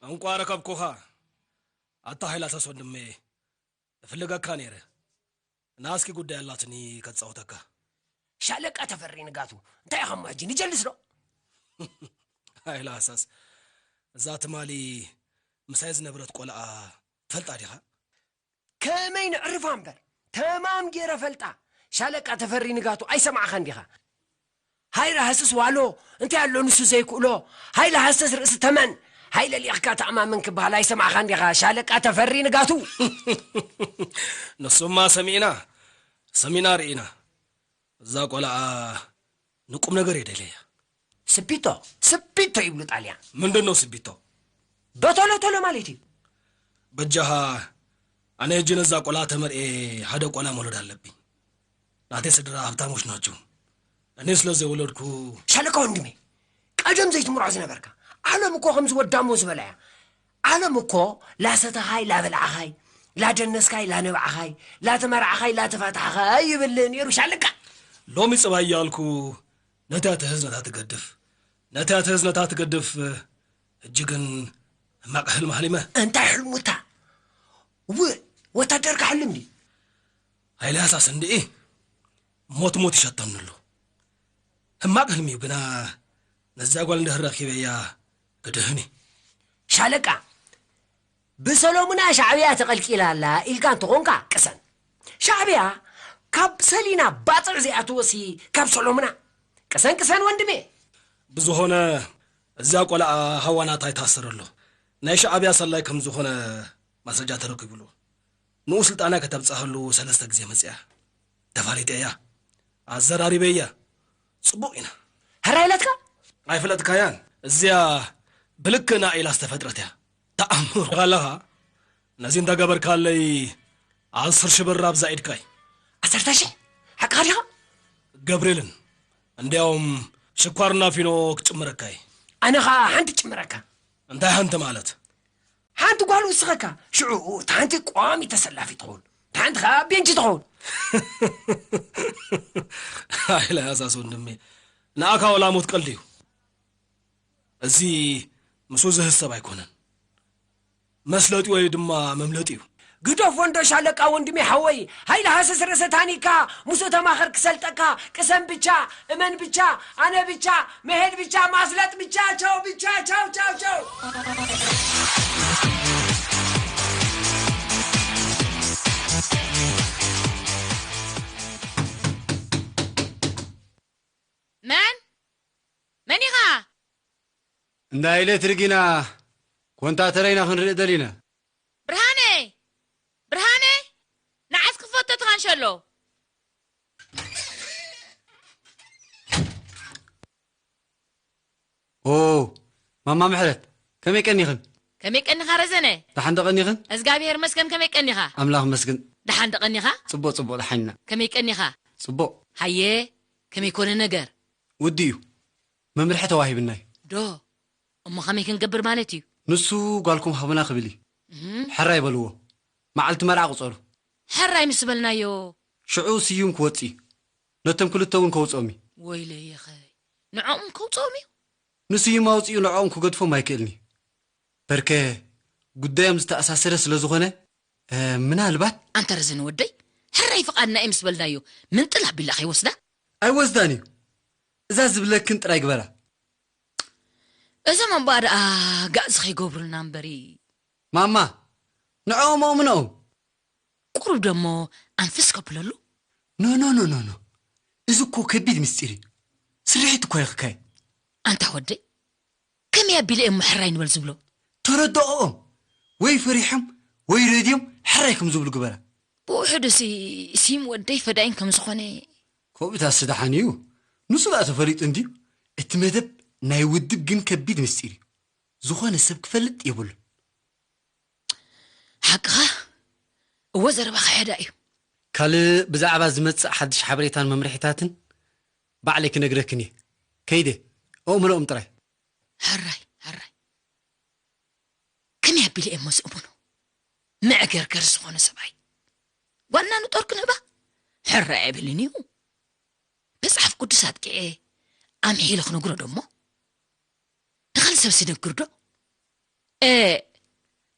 እንቋ ረከብኩኻ ኣታ ሃይለ ሃሳስ ወንድመይ። እፍልገካ ነይረ። ናስኪ ጉዳይ ኣላትኒ ከጻውተካ። ሻለቃ ተፈሪ ንጋቱ እንታይ ኢኻ እሞ ሕጂ ንጀልስ ዶ? ሃይለ ሃሳስ፣ እዛ ትማሊ ምሳይ ዝነበረት ቆልዓ ትፈልጣ ዲኻ? ከመይ ንዕርፋ እምበር ተማም ገይረ ፈልጣ። ሻለቃ ተፈሪ ንጋቱ ኣይሰማዕኻን ዲኻ? ሃይለ ሃስስ ዋሎ እንታይ ኣሎ ንሱ ዘይክእሎ? ሃይለ ሃስስ ርእሲ ተመን። ሃይለ ሊእኽካ ተኣማምን ክበሃል ኣይሰማዕኻን ዲኻ? ሻለቃ ተፈሪ ንጋቱ። ንሱማ ሰሚዕና ሰሚዕና ርኢና። እዛ ቆልዓ ንቁም ነገር እየ ደልየያ። ስቢቶ ስቢቶ ይብሉ ጣልያን። ምንድን ነው ስቢቶ? በቶሎ ቶሎ ማለት እዩ። በጃኻ ኣነ ሕጂ ነዛ ቆልዓ ተመርኤ ሓደ ቆልዓ መውለድ ኣለብኝ። ናተይ ስድራ ሃብታሞች ናቸው። እኔ ስለ ዘይወለድኩ። ሻለቃ ወንድሜ፣ ቀደም ዘይትምርዖ ዝነበርካ። ዓለም እኮ ከምዚ ወዳሞ ዝበላ እያ። ዓለም እኮ ላሰተኻይ ላበላዕኻይ፣ ላደነስካይ ላነባዕኻይ፣ ላተመራዕኻይ ላተፋታሕኻይ ይብል ነይሩ ሻለቃ። ሎሚ ጽባይ እያልኩ ነታ ትህዝ ነታ ትገድፍ፣ ነታ ትህዝ ነታ ትገድፍ። ሕጂ ግን ሕማቕ ሕልሚ ሓሊመ። እንታይ ሕልሙታ? ው ወታደር ክሓልም ድዩ? ሃይለ ሃሳስ እንድኢ ሞት ሞት ይሸተኒ ኣሎ። ሕማቕ ሕልሚ እዩ ግና ነዛ ጓል እንድሕር ረኺበያ ክድህን እዩ። ሻለቃ፣ ብሰሎሙና ሻዕብያ ተቐልቂላ ኣላ ኢልካ እንተኾንካ ቅሰን። ሻዕብያ ካብ ሰሊና ባጽዕ ዘይኣትወሲ ካብ ሰሎሙና። ቅሰን ቅሰን ወንድሜ። ብዝኾነ እዛ ቆልዓ ሃዋናት ኣይትኣሰር ኣሎ። ናይ ሻዕብያ ሰላይ ከም ዝኾነ ማስረጃ ተረኪቡሉ። ንኡ ስልጣና ከተብጽኣሉ ሰለስተ ግዜ መጽያ። ተፋሊጠያ። ኣዘራሪበያ። ጽቡቕ ኢና። ሕራይ ኢላትካ? ኣይፈለጥካያን። እዚኣ ብልክና ኢላ ዝተፈጥረት እያ። ተኣምር ኣለኻ። ነዚ እንተገበርካለይ ዓስር ሺህ ብር ኣብዛ ኢድካይ። ዓሰርተ ሺህ? ሓቅኻ ዲኻ? ገብርኤልን እንዲያውም ሽኳርና ፊኖ ክጭምረካይ። ኣነ ኸኣ ሓንቲ ጭምረካ። እንታይ ሓንቲ ማለት? ሓንቲ ጓል ውስኸካ። ሽዑ እታ ሓንቲ ቋሚ ተሰላፊ ትኸውን። እታ ሓንቲ ኸኣ ቤንጂ ትኸውን። ኣይላ ያሳስ ወንድሜ። ንኣካ ወላ ሞት ቀልዲ እዩ። እዚ ምስኡ ዝህሰብ ኣይኮነን። መስለጢ ወይ ድማ መምለጢ እዩ። ግደፎ እንዶ ሻለቃ ወንድሜ ሓወይ፣ ሃይለ ሃሰስ ርእሰ ታኒካ፣ ምስኡ ተማኸር ክሰልጠካ፣ ቅሰን ብቻ፣ እመን ብቻ፣ ኣነ ብቻ፣ መሄድ ብቻ፣ ማስለጥ ብቻ፣ ቻው ብቻ፣ ቻው፣ ቻው፣ ቻው። መን? መን ኢኻ? እንዳ ኤሌክትሪክ ኢና፣ ኮንታተረ ኢና ክንርኢ ደሊና። ብርሃነ! ብርሃነ! ንዓስ ክፈቶ ትኻንሸሎ። ኦ፣ ማማ ምሕረት፣ ከመይ ቀኒኽን? ከመይ ቀኒኻ ረዘነ? ደሓን ዶ ቀኒኽን? እግዚኣብሔር ይመስገን፣ ከመይ ቀኒኻ? ኣምላኽ ይመስገን። ደሓን ዶ ቀኒኻ? ጽቡቕ፣ ጽቡቕ፣ ደሓን ኢና። ከመይ ቀኒኻ? ጽቡቕ። ሃየ፣ ከመይ ኮነ ነገር? ውዲ እዩ። መምርሒ ተዋሂብና እዩ። ዶ? እሞ ከመይ ክንገብር ማለት እዩ? ንሱ ጓልኩም ሃቡና ክብል እዩ። እም? ሕራይ በልዎ። መዓልቲ መርዓ ቁጸሩ። ሕራይ ምስ በልናዮ? ሽዑ ስዩም ክወጽእ እዩ። ነቶም ክልተ እውን ከውጽኦም እዩ። ወይለየኸይ። ንዕኦም ከውጽኦም እዩ? ንስዩም ኣውጺኡ ንዕኦም ክገድፎም ኣይክእልን እዩ። በርከ ጉዳዮም ዝተኣሳሰረ ስለ ዝኾነ፣ እ፣ ምናልባት ኣንታ ረዘነ ወደይ፣ ሕራይ ፍቓድና እዩ ምስ በልናዮ፣ ምንጥል ኣቢላ ከይወስዳ? ኣይወስዳን እዩ። እዛ ዝብለክን ጥራይ ግበራ። እዞም ኣቦኣ ደኣ ጋእዚ ከይገብሩልና እምበሪ። ማማ፣ ንዕኦም ኣእምኖኦም። ቁሩብ ደሞ ኣንፍስ ከብለሉ። ኖ፣ ኖ፣ ኖ፣ ኖ፣ ኖ። እዚ እኮ ከቢድ ምስጢር እዩ። ስርሒት እኮ እዩ ክካየድ። ኣንታ ወደይ፣ ከመይ ኣቢለ እየ እሞ ሕራይ ንበል ዝብሎ? ተረድኦኦም። ወይ ፈሪሖም፣ ወይ ረድዮም ሕራይ ከም ዝብሉ ግበራ። ብውሕዱሲ ሲም ወደይ ፈዳይን ከም ዝኾነ። ከምኡታሲ ደሓን እዩ። ንሱ ደኣ ተፈሊጡ እንድዩ። እቲ መደብ ናይ ውድብ ግን ከቢድ ምስጢር እዩ። ዝኾነ ሰብ ክፈልጥ የብሉን። ሓቅኻ? እወ፣ ዘረባኻ ሕዳ እዩ። ካልእ ብዛዕባ ዝመጽእ ሓድሽ ሓበሬታን መምርሒታትን ባዕለይ ክነግረክን እየ። ከይደ፣ ኣእምኖኦም ጥራይ። ሕራይ፣ ሕራይ። ከመይ ኣቢለ እየ እሞ ዝእምኖ? መዕገርገር ዝኾነ ሰብኣይ። ጓልና ንጦር ክንህባ? ሕራይ ኣይብልን እዩ። መጽሓፍ ቅዱስ ኣጥቂዐ ኣምሒለ ክነግሮ ዶ እሞ? ንኻልእ ሰብሲ ይነግር ዶ? እ፣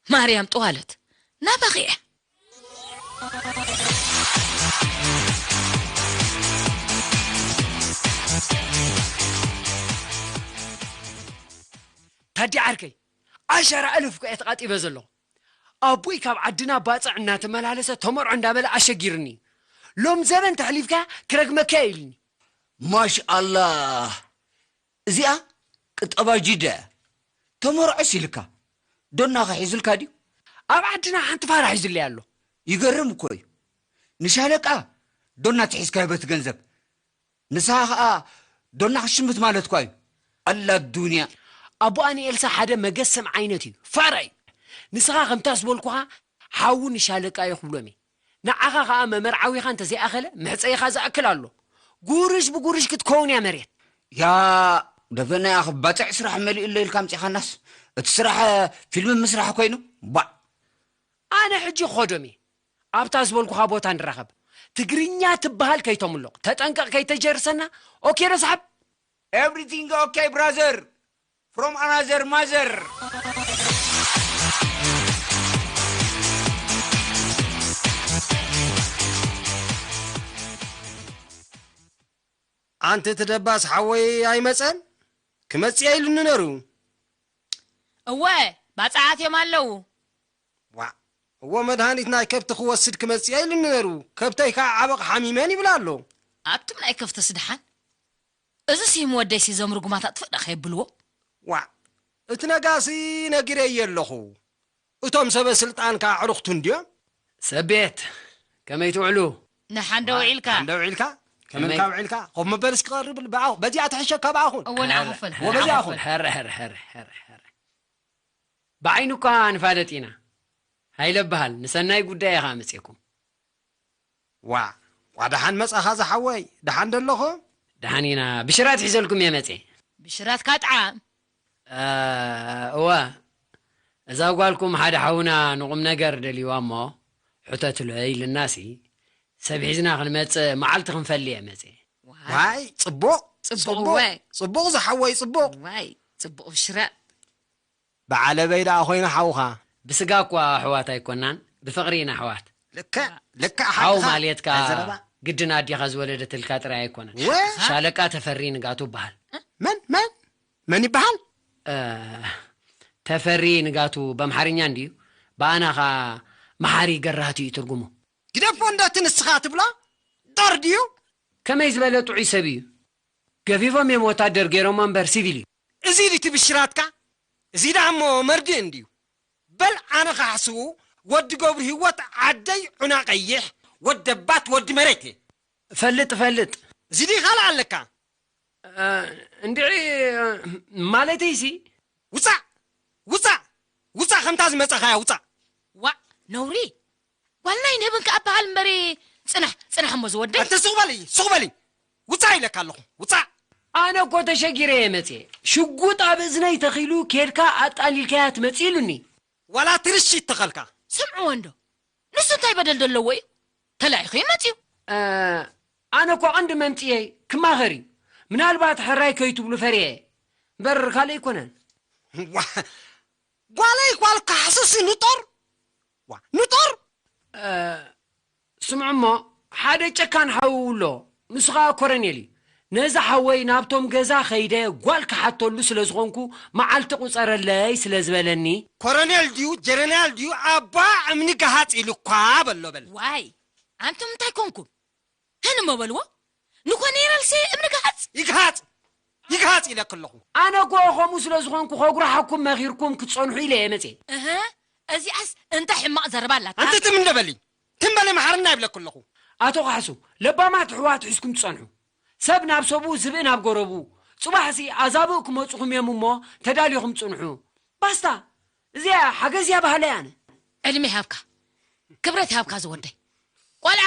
ማርያም ጠዋለት ናባኺ እያ። ታዲ ዓርከይ፣ ዓሸራ እልፍ እኮ እየ ተቓጢበ ዘለኹ። ኣቦይ ካብ ዓድና ባጽዕ እናተመላለሰ ተመርዖ እንዳበለ ኣሸጊርኒ። ሎም ዘበን ተሕሊፍካ ክረግመካ እየ ኢልኒ። ማሽኣላህ፣ እዚኣ ቅጠባ ጂዳ እያ። ተመርዖስ ኢልካ፣ ዶናኸ ሒዙልካ ድዩ? ኣብ ዓድና ሓንቲ ፋራ ሒዙለይ ኣሎ። ይገርም እኮ እዩ። ንሻለቃ ዶና ትሒዝካዮ በቲ ገንዘብ፣ ንስኻ ኸኣ ዶና ክሽምት ማለትኳ እዩ። ኣላ ዱንያ። ኣቦ ኣኒኤልሳ ሓደ መገሰም ዓይነት እዩ፣ ፋራ እዩ። ንስኻ ከምታ ዝበልኩኻ ሓዉ ንሻለቃ እዩ ክብሎም እየ። ንዓኻ ኸኣ መመርዓዊኻ እንተዘይኣኸለ መሕጸይኻ ዝኣክል ኣሎ። ጉርሽ ብጉርሽ ክትከውን እያ መሬት። ያ ደበና፣ ያኺ ባጽዕ ስራሕ መሊኡ ኣሎ ኢልካ ኣምጺኻናስ፣ እቲ ስራሕ ፊልም ምስራሕ ኮይኑ። ባዕ። ኣነ ሕጂ ክኸዶም እየ። ኣብታ ዝበልኩኻ ቦታ ንራኸብ። ትግርኛ ትበሃል ከይተምልቕ፣ ተጠንቀቕ ከይተጀርሰና። ኦኬ ዶ ሰሓብ? Everything okay, brother? From another mother. ኣንቲ እቲ ደባስ ሓወይ ኣይመጸን? ክመጽእ እየ ኢሉኒ ነሩ። እወ፣ ባጽዓት እዮም ኣለዉ። ዋዕ፣ እዎ መድሃኒት ናይ ከብቲ ክወስድ ክመጽእ እየ ኢሉኒ ነሩ። ከብተይ ከኣ ዓበቕ ሓሚመን ይብል ኣሎ። ኣቱም ናይ ከፍትስ ድሓን እዚ ስሂም ወደይ ሲ ዞም ርጉማት ኣጥፍእ ዳ ከየብልዎ። ዋዕ፣ እቲ ነጋሲ ነጊረዮ ኣለኹ። እቶም ሰበ ስልጣን ከኣ ኣዕሩኽቱ እንድዮም። ሰብ ቤት ከመይ ትውዕሉ? ንሓንደ ውዒልካ። እንደ ውዒልካ ከመይ- ከመልካ ውዒልካ ኮፍ መበል እስኪ ቀርብ በዚኣ ትሕሸካ ብኣኹን እወ ንዓኹፈል ወበዚኣኹን ሕረ ሕረ ሕረ ሕረ ብዓይኑ እኳ ንፋለጥ ኢና። ሃይለ በሃል ንሰናይ ጉዳይ ኢኻ መፅእኩም። ዋዕ ዋዕ ደሓን መጻኻ ዝሓወይ ደሓን ደለኹ። ደሓን ኢና። ብሽራት ሒዘልኩም እየ መፅእ። ብሽራትካ ጥዓም። እወ እዛ ጓልኩም ሓደ ሓውና ንቑም ነገር ደልይዋ እሞ ሕተትሎ ኢልናሲ ሰብ ሒዝና ክንመፅእ መዓልቲ ክንፈሊ እየ መፅእ። ዋይ ፅቡቕ ፅቡቕ ዝሓወይ ፅቡቕ። ዋይ ፅቡቕ ብሽራ። ብዓለበይ ደኣ ኮይና ሓውኻ። ብስጋ እኳ ኣሕዋት ኣይኮናን፣ ብፍቕሪ ኢና ኣሕዋት። ልክዕ ልክዕ ሓው ሓቅኻ። ማልየት ከኣ ናይዘረባ። ግድን ኣዴኻ ዝወለደትልካ ጥራይ ኣይኮነን። ወ? ሻለቃ ተፈሪ ንጋቱ እበሃል። መን መን መን ይበሃል? እ፣ ተፈሪ ንጋቱ በምሓርኛ እንድዩ፣ ብኣና ኸኣ መሓሪ ገራህቱ እዩ ትርጉሙ። ግደፎ እንዶ እቲ ንስኻ ትብሎ ጦር ድዩ? ከመይ ዝበለ ጥዑይ ሰብ እዩ። ገፊፎም እዮም ወታደር ገይሮሞ እምበር ሲቪል እዩ። እዚ ድዩ እቲ ብሽራትካ? እዚ ደኣ እሞ መርድእ እንድዩ። በል ኣነ ካሕስኡ ወዲ ገብሩ ህይወት ዓደይ ዑና ቀይሕ ወደባት ወዲ መሬት እየ። እፈልጥ እፈልጥ። እዚ ድዩ ካልእ ኣለካ? እንድዒ ማለተይሲ። ውፃእ! ውፃእ! ውፃእ ከምታ ዝመፃኻያ ውፃእ! ዋእ ነውሪ! ጓልና ኣይንህብን ከኣ በሃል እምበሪ። ፅናሕ ፅናሕ እሞ ዝወደይ። ኣንተ ሱቕ በሊ ሱቕ በሊ ውፃእ ኢለካ ኣለኹ ውፃእ። ኣነ እኮ ተሸጊረ እየ መፅየ። ሽጉጥ ኣብ እዝነይ ተኺሉ ኬድካ ኣጣሊልካያ ትመፅእ ኢሉኒ። ዋላ ትርሺ ይተኸልካ። ስምዕዎ እንዶ ንሱ እንታይ በደል ዘለዎ እዩ? ተላኢኹ እዩ መፅዩ። ኣነ እኮ ቀንዲ መምፅየይ ክማኸር እዩ። ምናልባት ሕራይ ከይትብሉ ፈርየ እየ እምበር ካልእ ኣይኮነን። ጓለይ ኳልካ ሕስሲ ንጦር ዋ ንጦር። ስምዑ እሞ ሓደ ጨካን ሓው ኣሎ። ንሱ ኸዓ ኮረኔል እዩ። ነዚ ሓወይ ናብቶም ገዛ ኸይደ ጓል ክሓተሉ ስለ ዝኾንኩ መዓልቲ ቁፀረለይ ስለ ዝበለኒ። ኮረኔል ድዩ ጀነራል ድዩ ኣባ እምኒ ገሃፅ ኢሉኳ በሎ በል። ዋይ ኣንቱም እንታይ ኮንኩም? ህን እሞ በልዎ ንኮኔረልሲ እምኒ ግሃፅ። ይግሃፅ ይግሃፅ ኢለኪ ኣለኹ። ኣነ እኮ ከምኡ ስለ ዝኾንኩ ከጉርሓኩም መኺርኩም ክትፀንሑ ኢለ እየ መፅየ። እህ እዚኣስ እንታይ ሕማቕ ዘረባ ኣላታ። ኣንቲ ትም እንደ በሊ ትም በሊ መሓርና ይብለኪ ኣለኹ። ኣቶ ካሕሱ ለባማት ኣሕዋት ሒዝኩም ትፀንሑ። ሰብ ናብ ሰብኡ ዝብኢ ናብ ጎረብኡ። ፅባሕሲ ኣዛብእ ክመፁኹም እዮም እሞ ተዳሊኹም ፅንሑ። ባስታ እዚኣ ሓገዝ እያ በሃላይ ኣነ። ዕድመ ይሃብካ ክብረት ይሃብካ ዝወደይ። ቆልዓ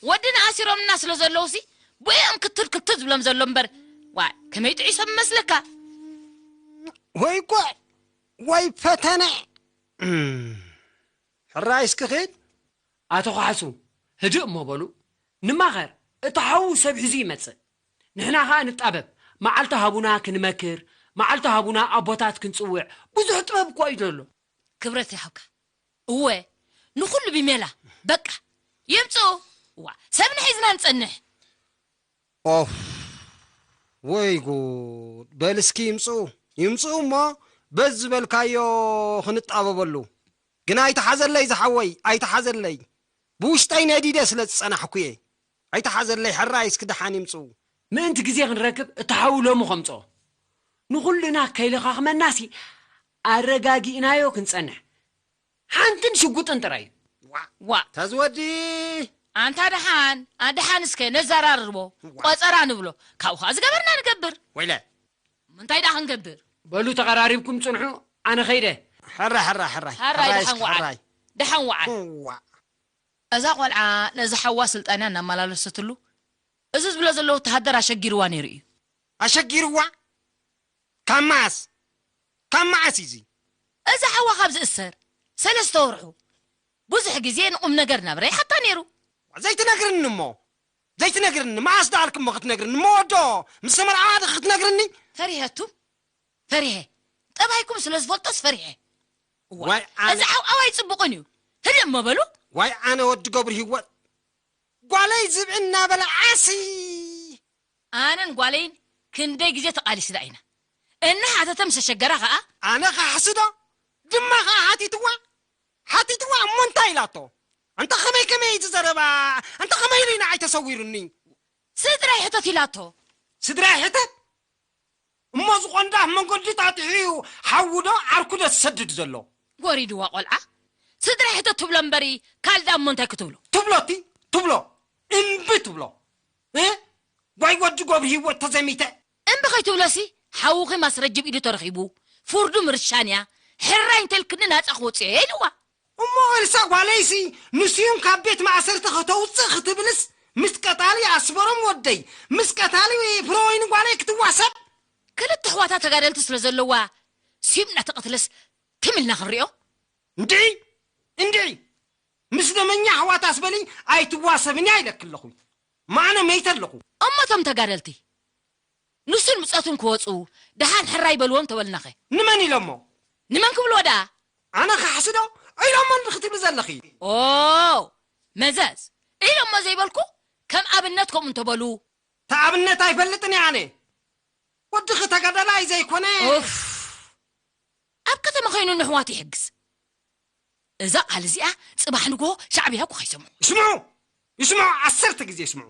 ወድና ኣሲሮምና ስለ ዘለውሲ ብኦም ክትል ክትል ዝብሎም ዘሎ እምበር ዋይ ከመይ ጥዑይ ሰብ መስለካ። ወይ ጉዕ ወይ ፈተነ። ሕራይ እስኪ ኺድ። ኣቶ ካሕሱ ህድእ እሞ በሉ ንማኸር። እቲ ሓዉ ሰብ ሒዙ ይመጽእ ንሕና ኸኣ ንጣበብ። መዓልቲ ሃቡና ክንመክር መዓልቲ ሃቡና ኣቦታት ክንጽውዕ ብዙሕ ጥበብ እኮ እዩ ዘሎ። ክብረት ይሃብካ። እወ፣ ንኹሉ ብሜላ፣ በቃ፣ ይምጽኡ። ዋ፣ ሰብ ንሒዝና ንጸንሕ። ኦፍ፣ ወይ ጉድ! በል እስኪ ይምጽኡ፣ ይምጽኡ እሞ በዚ ዝበልካዮ ክንጣበበሉ። ግን ኣይትሓዘለይ ዝሓወይ፣ ኣይትሓዘለይ። ብውሽጠይ ነዲደ ስለ ዝጸናሕኩ'የ። ኣይትሓዘለይ ሕራይ እስኪ ደሓን ይምጽኡ። ምእንቲ ግዜ ክንረክብ እቲ ሓው ሎሚ ከምጽኦ። ንኹልና ከይለኻኽመናሲ ኣረጋጊእናዮ ክንጸንሕ። ሓንትን ሽጉጥን ጥራይ እዩ። ዋእ፣ ተዝወዲ ኣንታ ደሓን ኣደሓን እስከ ነዘራርርቦ። ቆጸራ ንብሎ። ካብኡ ኸኣ ዝገበርና ንገብር። ወይለ እንታይ ደኣ ክንገብር? በሉ ተቐራሪብኩም ጽንሑ፣ ኣነ ኸይደ። ሕራይ ሕራይ ሕራይ። ሕራይ ደሓን ወዓል። ሕራይ። ደሓን ወዓል። ዋእ። እዛ ቖልዓ ነዚ ሓዋ ስልጣንያ እናመላለሰትሉ፣ እዚ ዝብሎ ዘሎ ወተሃደር ኣሸጊርዋ ነይሩ እዩ። ኣሸጊርዋ? ካብ መዓስ? ካብ መዓስ እዩ እዚ? እዚ ሓዋ ካብ ዝእሰር ሰለስተ ወርሑ። ብዙሕ ግዜ ንቑም ነገር ናብራ ይሓታ ነይሩ። ዘይትነግርኒ እሞ። ዘይትነግርኒ? መዓስ ደኣልኪ እሞ ክትነግርኒ? እሞ ወዶ ምስ ተመርዓዋ ዲኺ ክትነግርኒ? ፈሪሀቱ። ፈሪሀ። ጠባይኩም ስለ ዝፈልጦስ ፈሪሀ። እዋ፣ ዋይ ኣነ እዚ ዓውዓው ኣይጽቡቕን እዩ። ህድእ እሞ በሉ። ዋይ ኣነ ወዲ ገብሩ ህይወት ጓለይ ዝብኢ እናበልዓሲ ኣነን ጓለይን ክንደይ ግዜ ተቓሊስና ኢና። እናሓተተ ምስ ኣሸገራ ኸኣ ኣነ ኸሓስዶ ድማ ኸኣ ሓቲትዋ ሓቲትዋ እሞ እንታይ ኢላቶ? ኣንታ ኸመይ ከመይ እዩ ዝዘረባ? ኣንታ ኸመይ ኢሉ እዩ ንዓይ ተሰዊሩኒ? ስድራይ ሕተት ኢላቶ። ስድራይ ሕተት? እሞ እዚ ቆንዳፍ መንገዲ ጣጢሑ እዩ ሓዊ ዶ ዓርኩ ዶ ዝሰድድ ዘሎ? ወሪድዋ ቆልዓ ስድራ ሕተት ትብሎ እምበሪ ካልእ ደኣ እሞ እንታይ ክትብሎ? ትብሎ እቲ ትብሎ እምቢ ትብሎ እ ዋይ ወዲ ጎብሪ ህይወት ተዘሚተ እምቢ ከይትብሎሲ ሓውኺ ማስረጂ ብኢዱ ተረኺቡ ፍርዱ ምርሻን እያ ሕራይ እንተልክኒ ናጻ ክወጽእ እየ ኢልዋ። እሞ ኤልሳ ጓለይሲ ንስዩም ካብ ቤት ማእሰርቲ ከተውፅእ ክትብልስ ምስ ቀታሊ ኣስበሮም ወደይ ምስ ቀታሊ ፍረወይኒ ጓለይ ክትዋሰብ ክልተ ኣሕዋታ ተጋደልቲ ስለ ዘለዋ ስዩም እናተቐትለስ ትም ኢልና ክንሪኦ እንድዒ እንድዒ ምስ ደመኛ ኣሕዋታ ስበሊ ኣይትዋሰብን እያ ኢለኪ ኣለኹ ማነ መይተ ኣለኹ እሞ እቶም ተጋደልቲ ንሱን ምጸቱን ክወጹ ደሓን ሕራይ በልዎም ተበልናኸ። ንመን ኢሎሞ? ንመን ክብልዎ ደኣ? ኣነ ክሓስዶ? ኢሎሞ እንዲ ክትብሊ ዘለኺ። ኦ መዘዝ ኢሎሞ ዘይበልኩ ከም ኣብነት ከምኡ እንተበሉ። ተኣብነት ኣይፈልጥን እየ ኣነ። ወድኺ ተጋዳላይ ዘይኮነ። ኡፍ ኣብ ከተማ ኸይኑ ንሕዋት ይሕግዝ። እዛ ቃል እዚኣ ጽባሕ ንግሆ ሻዕብያ እኮ ኸይሰምዑ። ይስምዑ ይስምዑ ዓሰርተ ግዜ ይስምዑ።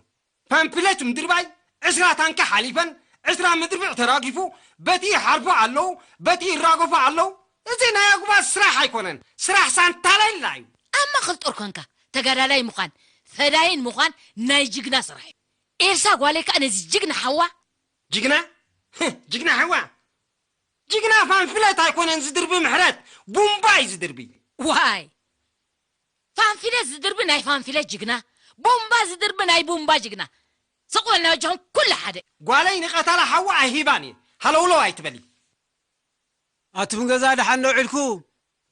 ፓምፕሌት ምድርባይ፣ ዕስራ ታንኪ ሓሊፈን፣ ዕስራ መድፍዕ ተራጊፉ፣ በቲ ይሓርቡ ኣለዉ፣ በቲ ይራገፉ ኣለዉ። እዚ ናይ ኣጉባዝ ስራሕ ኣይኮነን፣ ስራሕ ሳንታላይላ እዩ። ኣብ ማእኸል ጦር ኮንካ ተጋዳላይ ምዃን፣ ፈዳይን ምዃን ናይ ጅግና ስራሕ እዩ። ኤልሳ ጓለይ ከኣ ነዚ ጅግና ሓዋ። ጅግና? ጅግና ሓዋ? ጅግና ፋንፍለት ኣይኮነን ዝድርቢ ምሕረት፣ ቡምባ እዩ ዝድርቢ። ዋይ! ፋንፊለት ዝድርቢ ናይ ፋንፊለት ጅግና፣ ቡምባ ዝድርቢ ናይ ቡምባ ጅግና። ስቕ በልና በጃኹም ኩሉ ሓደ። ጓለይ ንቐታላ ሓዋ ኣይሂባን እየ፣ ሃለውለው ኣይትበሊ። ኣቱም ገዛ ደሓን ዶ ውዒልኩም?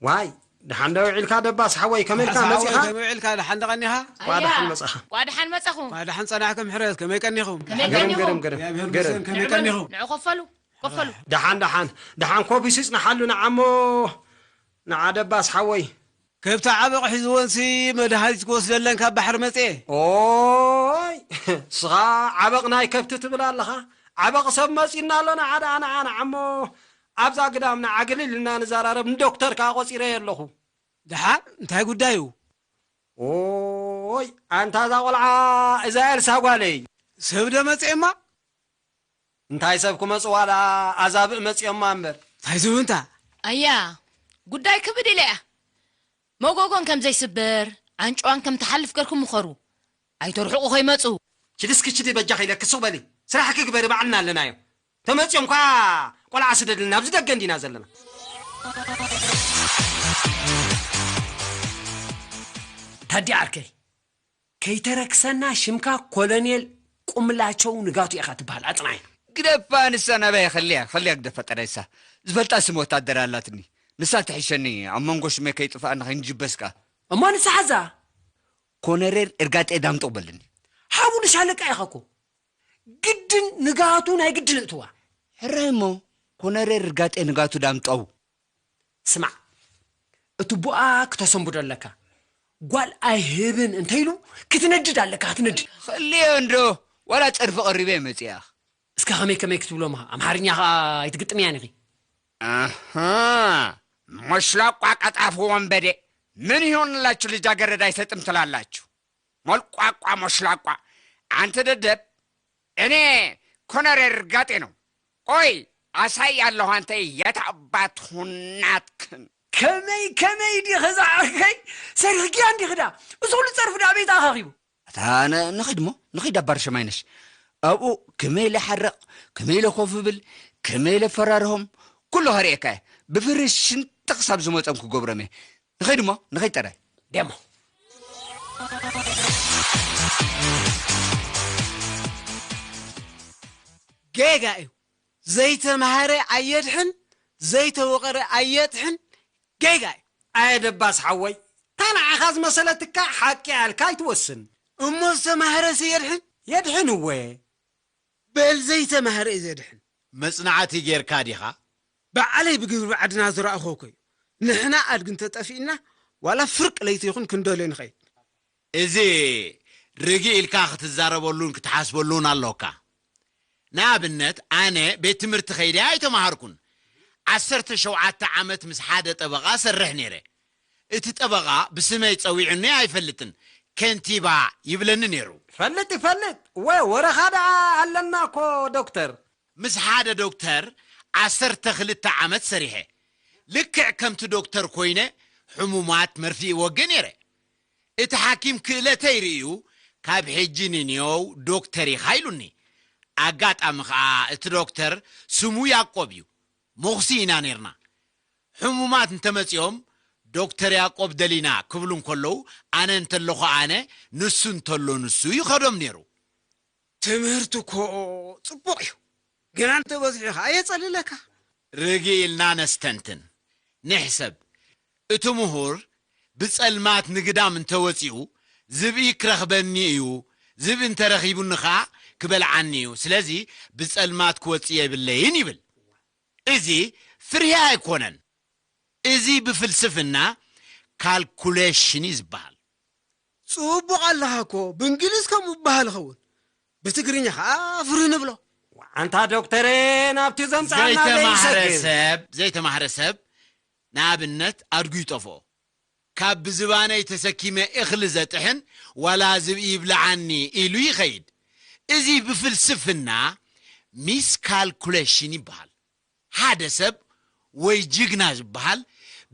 ዋይ ደሓን ዶ ውዒልካ ደባስ ሓወይ፣ ከመይ ኢልካ መጺኻ? ከመይ ውዒልካ? ደሓን ዶ ቀኒኻ? እንኳዕ ደሓን መጻኻ። እንኳዕ ደሓን መጻኹም። እንኳዕ ደሓን መጻኹም። ሕረት ከመይ ቀኒኹም? እንኳዕ ደሓን ጸናሕኩም። ሕረት እግዚኣብሔር ይመስገን። ከመይ ቀኒኹም? ንዑ ከፈሉ ከፈሉ። ደሓን ደሓን ደሓን ኮፍ ኢሱ ይጽንሓሉ ንዓሞ ንዓ ደባስ ሓወይ። ከብቲ ዓበቕ ሒዝወንሲ መድሃኒት ክወስደለን ካብ ባሕሪ መጽኤ። ኦይ ስኻ ዓበቕ ናይ ከብቲ ትብል ኣለኻ። ዓበቕ ሰብ መጺና ኣሎ ንዓ ደኣ ንዓ ንዓሞ ኣብዛ ግዳም ንዓ ግልል ኢልና ንዘራረብ ንዶክተር ከኣ ቆጺረዮ ኣለኹ። ደሓን እንታይ ጉዳዩ? ኦይ ኣንታ እዛ ቆልዓ እዛ ኤልሳ ጓለይ። ሰብ ዶ መጽኤማ? እንታይ ሰብ ክመጽዋ ደኣ ኣዛብእ መጽዮማ እምበር። እንታይ ዝብንታ? ኣያ ጉዳይ ክብድ ኢለ እያ። መጎጎን ከም ዘይስበር ዓንጭዋን ከም ትሓልፍ ገርኩም ምኸሩ። ኣይተርሕቑ ከይመጹ። ችዲ እስኪ ችዲ በጃኺ ኢለኪ ሱቕ በሊ። ስራሕኪ ግበሪ ባዕልና ኣለናዮ። ተመጽዮም እኳ ቆልዓ ስደድልና ኣብዚ ደገ እንዲና ዘለና። ታዲ ዓርከይ ከይተረክሰና ሽምካ ኮሎኔል ቁምላቸው ንጋቱ ኢኻ ትበሃል ኣጽናይ። ግደፋ ንሳ ናባይ ከልያ ከልያ ግደፋ ጠራይሳ ዝበልጣ ስም ወታደር ኣላትኒ ንሳ ትሕሸኒ ኣብ መንጎ ሽመይ ከይጥፍኣና ከይንጅበስ ከኣ እሞ ንሳ ሓዛ ኮነሬር እርጋጤ ዳምጠው በልኒ ሓቡ ንሻለቃ ኢኻ እኮ ግድን ንጋቱ ናይ ግድን እትዋ ሕራይ እሞ ኮነሬር እርጋጤ ንጋቱ ዳምጠው ስማዕ ትቦኣ ክተሰንብዶ ኣለካ። ጓል ኣይህብን እንተኢሉ ክትነድድ ኣለካ፣ ክትነድድ። ክልዮ እንዶ፣ ዋላ ጸርፊ ቀሪበ መጽያኽ። እስከ ከመይ ከመይ ክትብሎም ኢኻ? ኣምሓርኛ ኸኣ ኣይትግጥምያን ኢኺ። ኣሃ፣ ሞሽላቋ ቀጣፊ ወንበዴ። ምን ይሆንላችሁ ልጃገረድ አይሰጥም ትላላችሁ? ሞልቋቋ ሞሽላቋ። አንተ ደደብ፣ እኔ ኮነሬ እርጋጤ ነው። ቆይ አሳያለሁ አንተ የት አባት ሁናትክን። ከመይ ከመይ ዲኺ ዝዓርከይ? ሰሪሕክያ እንዲኺ ዳ? እዚ ኩሉ ጸርፊ ዳ ቤት ኣኻኺቡ? ኣታ ነ-፣ ንኺድ እሞ፣ ንኺድ ኣባር ሸማይነሽ። ኣብኡ ከመይ ኢለ ሓረቕ፣ ከመይ ኢለ ኮፍ እብል፣ ከመይ ኢለ ፈራርሆም፣ ኩሉ ከርእየካ እየ። ብፍርሽ ሽንቲ ክሳብ ዝመጾም ክገብሮም እየ። ንኺድ እሞ፣ ንኺድ ጥራይ። ደሞ። ጌጋ እዩ። ዘይተማሃረ ኣየድሕን፣ ዘይተወቐረ ኣየጥሕን። ጌጋ እዩ። ኣየ ደባስ ሓወይ፣ እታ ንዓኻ ዝመሰለትካ ሓቂ ኣልካ ኣይትወስን። እሞ ዝተማህረስ የድሕን? የድሕን እወ። በል ዘይተማህረ እዩ ዘድሕን። መጽናዕቲ ጌርካ ዲኻ? ባዕለይ ብግብሪ ብዓድና ዝረኣኹ እኮ እዩ። ንሕና ኣድጊ እንተጠፊእና ዋላ ፍርቂ ለይቲ ይኹን ክንደልዮ ንኸይድ። እዚ ርግእ ኢልካ ክትዛረበሉን ክትሓስበሉን ኣሎካ። ንኣብነት ኣነ ቤት ትምህርቲ ከይደ ኣይተማሃርኩን። ዓሰርተ ሸውዓተ ዓመት ምስ ሓደ ጠበቓ ሰርሕ ነይረ። እቲ ጠበቓ ብስመይ ጸዊዑኒ ኣይፈልጥን። ከንቲባ ይብለኒ ነይሩ። ይፈልጥ ይፈልጥ። ወ-፣ ወረኻ ደኣ ኣለና እኮ ዶክተር። ምስ ሓደ ዶክተር ዓሰርተ ክልተ ዓመት ሰሪሐ። ልክዕ ከምቲ ዶክተር ኮይነ ሕሙማት መርፊ ይወግእ ነይረ። እቲ ሓኪም ክእለተይ ርእዩ ካብ ሕጂ ንንዮው ዶክተር ኢኻ ኢሉኒ። ኣጋጣሚ ኸኣ እቲ ዶክተር ስሙ ያዕቆብ እዩ። መኹሲ ኢና ነይርና። ሕሙማት እንተመጺኦም ዶክተር ያዕቆብ ደሊና ክብሉ እንከለዉ ኣነ እንተለኹ ኣነ ንሱ እንተሎ ንሱ ይኸዶም ነይሩ። ትምህርቲ እኮ ጽቡቕ እዩ፣ ግና እንተበዚሑ ኸኣ የጸልለካ። ርግእ ኢልና ነስተንትን፣ ንሕሰብ። እቲ ምሁር ብጸልማት ንግዳም እንተወጺኡ ዝብኢ ክረኽበኒ እዩ፣ ዝብኢ እንተረኺቡኒ ኸኣ ክበልዓኒ እዩ፣ ስለዚ ብጸልማት ክወጽእ የብለይን ይብል። እዚ ፍርሂ ኣይኮነን። እዚ ብፍልስፍና ካልኩሌሽን እዩ ዝበሃል። ጽቡቕ ኣለኻ እኮ፣ ብእንግሊዝ ከምኡ ዝበሃል ይኸውን፣ ብትግርኛ ኸኣ ፍርሂ ንብሎ። ኣንታ ዶክተረ፣ ናብቲ ዘምጽኣና ዘይተማህረ ዘይሰግር። ሰብ፣ ዘይተማህረ ሰብ ንኣብነት ኣድጉ ይጠፍኦ። ካብ ብዝባነይ ተሰኪመ እኽሊ ዘጥሕን ዋላ ዝብኢ ይብልዓኒ ኢሉ ይኸይድ። እዚ ብፍልስፍና ሚስ ካልኩሌሽን ይበሃል። ሓደ ሰብ ወይ ጅግና ዝበሃል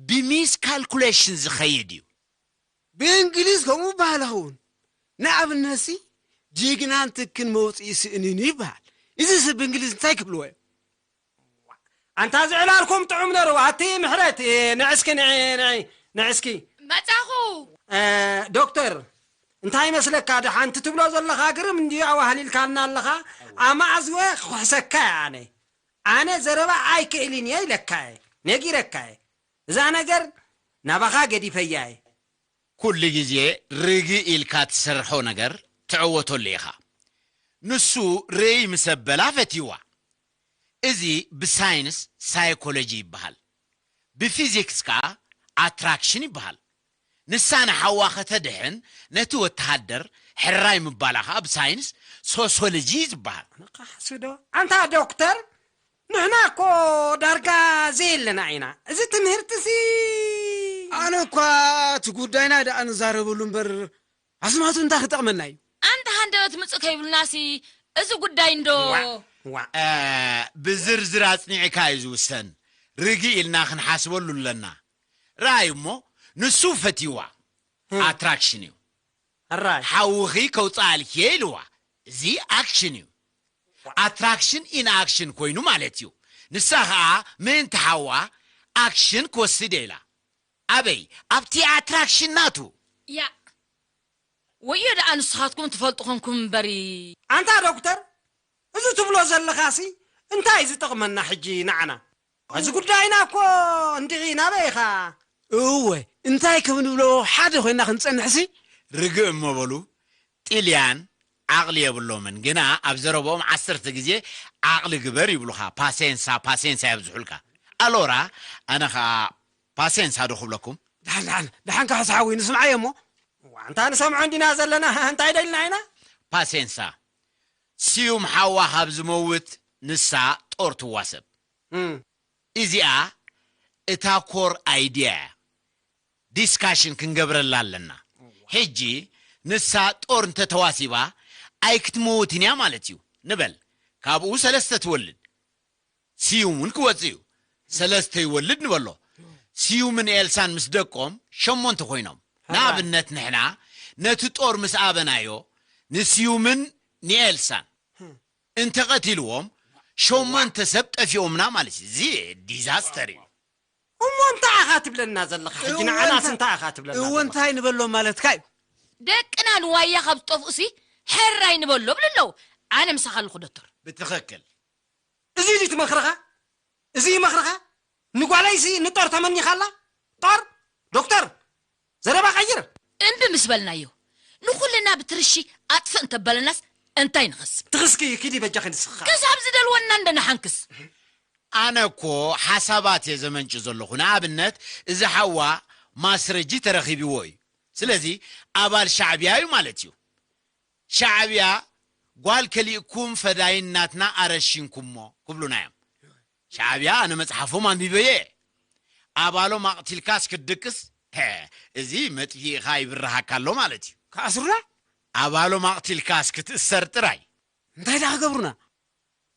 ብሚስ ካልኩሌሽን ዝኸይድ እዩ። ብእንግሊዝ ከምኡ ይበሃል ይኸውን። ንኣብነትሲ ጅግናን ትክን መውፅኢ ስእንን እዩ ይበሃል። እዚስ ብእንግሊዝ እንታይ ክብልዎ እዮም? ኣንታ ዝዕላልኩም ጥዑም ነሩ። ኣቲ ምሕረት፣ እ፣ ንዕስኪ፣ ንዒ፣ ንዒ፣ ንዕስኪ። መጻኹ። እ፣ ዶክተር፣ እንታይ ይመስለካ ደሓን እቲ ትብሎ ዘለኻ ግርም እንድዩ ኣዋህሊልካና ኣለኻ። ኣማዕዝወ ክኹሕሰካ እየ ኣነ። ኣነ ዘረባ ኣይክእልን እየ ኢለካ እየ፣ ነጊረካ እየ። እዛ ነገር ናባኻ ገዲፈያ እየ። ኩሉ ግዜ ርግእ ኢልካ ትሰርሖ ነገር ትዕወተሉ ኢኻ። ንሱ ርእይ ምስ ኣበላ ፈትይዋ። እዚ ብሳይንስ ሳይኮሎጂ ይበሃል። ብፊዚክስ ከኣ ኣትራክሽን ይበሃል። ንሳ ንሓዋ ከተድሕን ነቲ ወተሃደር ሕራይ ምባላ ከኣ ብሳይንስ ሶሶሎጂ እዩ ዝበሃል። ንቃሕ ስዶ። ኣንታ ዶክተር፣ ንሕና እኮ ዳርጋ ዘየለና ኢና። እዚ ትምህርትሲ ኣነ እኳ እቲ ጉዳይና ደኣ ንዛረበሉ እምበር ኣስማቱ እንታይ ክጠቕመና እዩ? ኣንታ ሃንደበት ምጽእ ከይብሉናሲ እዚ ጉዳይ እንዶ። ዋእ፣ ዋእ። እ፣ ብዝርዝር ኣጽኒዕካ እዩ ዝውሰን። ርግእ ኢልና ክንሓስበሉ ኣለና። ረኣይ እሞ፣ ንሱ ፈትይዋ። ህም። ኣትራክሽን እዩ። ሕራይ። ሓውኺ ከውጽኣልኪ እየ ኢልዋ። እዚ ኣክሽን እዩ። ኣትራክሽን ኢን ኣክሽን ኮይኑ ማለት እዩ። ንሳ ኸኣ ምእንቲ ሓዋ ኣክሽን ክወስድ እየ ኢላ። ኣበይ? ኣብቲ ኣትራክሽን ናቱ። ያ። ወዮ ደኣ ንስኻትኩም ትፈልጡ ኾንኩም እምበሪ። ኣንታ ዶክተር፣ እዚ ትብሎ ዘለኻሲ እንታይ እዩ ዝጠቕመና ሕጂ ንዓና? እዚ ጉዳይና እኮ እንድዒ ናበይ ኢኻ? እወ፣ እንታይ ከም ንብሎ ሓደ ኮይና ክንጸንሕሲ? ርግእ እሞ በሉ፣ ጥልያን ዓቕሊ የብሎምን፣ ግና ኣብ ዘረብኦም ዓሰርተ ግዜ ዓቕሊ ግበር ይብሉኻ። ፓሴንሳ፣ ፓሴንሳ የብዝሑልካ። ኣሎራ፣ ኣነ ኸኣ ፓሴንሳ ዶ ክብለኩም? ኣላ፣ ኣላ፣ ደሓን ካሕሳ ሓወይ፣ ንስምዓዮ እሞ። እዋ፣ ኣንታ ንሰምዖ እንዲና ዘለና፣ እንታይ ደልና ኢና? ፓሴንሳ፣ ስዩም ሓዋ ካብ ዝመውት ንሳ ጦር ትዋሰብ። እም። እዚኣ እታ ኮር ኣይድያ እያ። ዲስካሽን ክንገብረላ ኣለና። ሕጂ ንሳ ጦር እንተተዋሲባ ኣይክትመውትን እያ ማለት እዩ። ንበል፣ ካብኡ ሰለስተ ትወልድ። ስዩም እውን ክወጽእ እዩ። ሰለስተ ይወልድ ንበሎ። ስዩምን ኤልሳን ምስ ደቆም ሸሞንተ ኮይኖም። ሕራይ። ንኣብነት ንሕና ነቲ ጦር ምስ ኣበናዮ ንስዩምን ንኤልሳን እንተቐቲልዎም ሸሞንተ ሰብ ጠፊኦምና ማለት እዩ። እዚ ዲዛስተር እዩ። እሞ እንታይ ኢኻ ትብለና ዘለኻ? ሕጂ እወ ንዓናስ እንታይ እንታይ ኢኻ ትብለና እወ ዘለኻ? እንታይ ንበሎም ማለትካ እዩ? ደቅና ንዋያ ካብ ዝጠፍኡሲ ሕራይ ንበሎ ብሉ ኣለዉ። ኣነ ምሳኻ ኣለኹ ዶክተር። ብትኽክል። እዚ ድዩ ትመኽርኻ? እዚ ይመኽርኻ? ንጓለይሲ ንጦር ተመኒኻላ? ጦር? ዶክተር? ዘረባ ቀይር። እምቢ ምስ በልናዮ ንኹልና ብትርሺ ኣጥፍእ እንተበለናስ እንታይ ንኸስብ? ትኽስኪ ኪዲ በጃኺ ንስኻ። ክሳብ ዝደልወና እንደንሓንክስ። ኣነ እኮ ሓሳባት እየ ዘመንጭ ዘለኹ። ንኣብነት እዚ ሓዋ ማስረጂ ተረኺብዎ እዩ። ስለዚ ኣባል ሻዕብያ እዩ ማለት እዩ። ሻዕብያ ጓል ከሊእኩም ፈዳይን ናትና ኣረሺንኩሞ ክብሉና እዮም። ሻዕብያ ኣነ መጽሓፎም ኣንቢበየ። ኣባሎም ኣቕቲልካስ ክትድቅስ፣ ሀ፣ እዚ መጥፊእኻ ይብርሃካ ኣሎ ማለት እዩ። ክኣስሩና? ኣባሎም ኣቕቲልካስ ክትእሰር ጥራይ። እንታይ ደኣ ክገብሩና?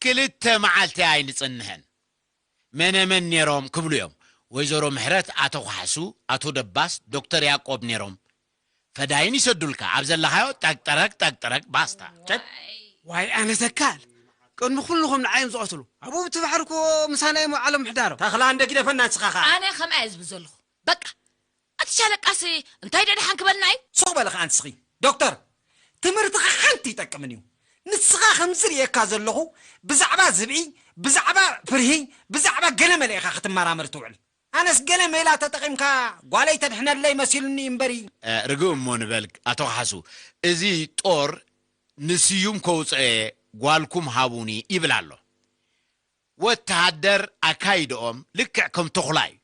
ክልተ መዓልቲ ኣይንጽንሕን። መነመን ነይሮም ክብሉ እዮም። ወይዘሮ ምሕረት፣ ኣቶ ካሕሱ፣ ኣቶ ደባስ፣ ዶክተር ያዕቆብ ነይሮም። ፈዳይን ይሰዱልካ። ኣብ ዘለኻዮ ጠቅጠረቅ ጠቅጠረቅ ባስታ። ጨድ። ዋይ ኣነ ተካል። ቅድሚ ኩልኹም ንዓዮም ዝቐትሉ። ኣብኡ ብቲ ባሕሪ እኮ ምሳና እዮም ዓለም ምሕዳሮም። ተኽላ እንደ ግደፈና ንስኻ ኸኣ። ኣነ ከምኣ እየ ዝብል ዘለኹ። በቃ። ኣቲ ሻለቃስ እንታይ ደኣ ደሓን ክበልና እዩ? ሱቕ በሊ ኸኣ ንስኺ። ዶክተር፣ ትምህርትኻ ሓንቲ ይጠቅምን እዩ። ንስኻ ከም ዝርእየካ ዘለኹ ብዛዕባ ዝብኢ፣ ብዛዕባ ፍርሂ፣ ብዛዕባ ገለ መለ ኢኻ ክትመራመር ትውዕል። ኣነስ ገለ ሜላ ተጠቒምካ ጓለይ ተድሕነለይ መሲሉኒ እምበሪ። እ፣ ርግእ እሞ ንበል ኣቶ ካሕሱ፣ እዚ ጦር ንስዩም ከውፅኦ እየ፣ ጓልኩም ሃቡኒ ይብል ኣሎ። ወተሃደር ኣካይድኦም ልክዕ ከም ተኹላ እዩ።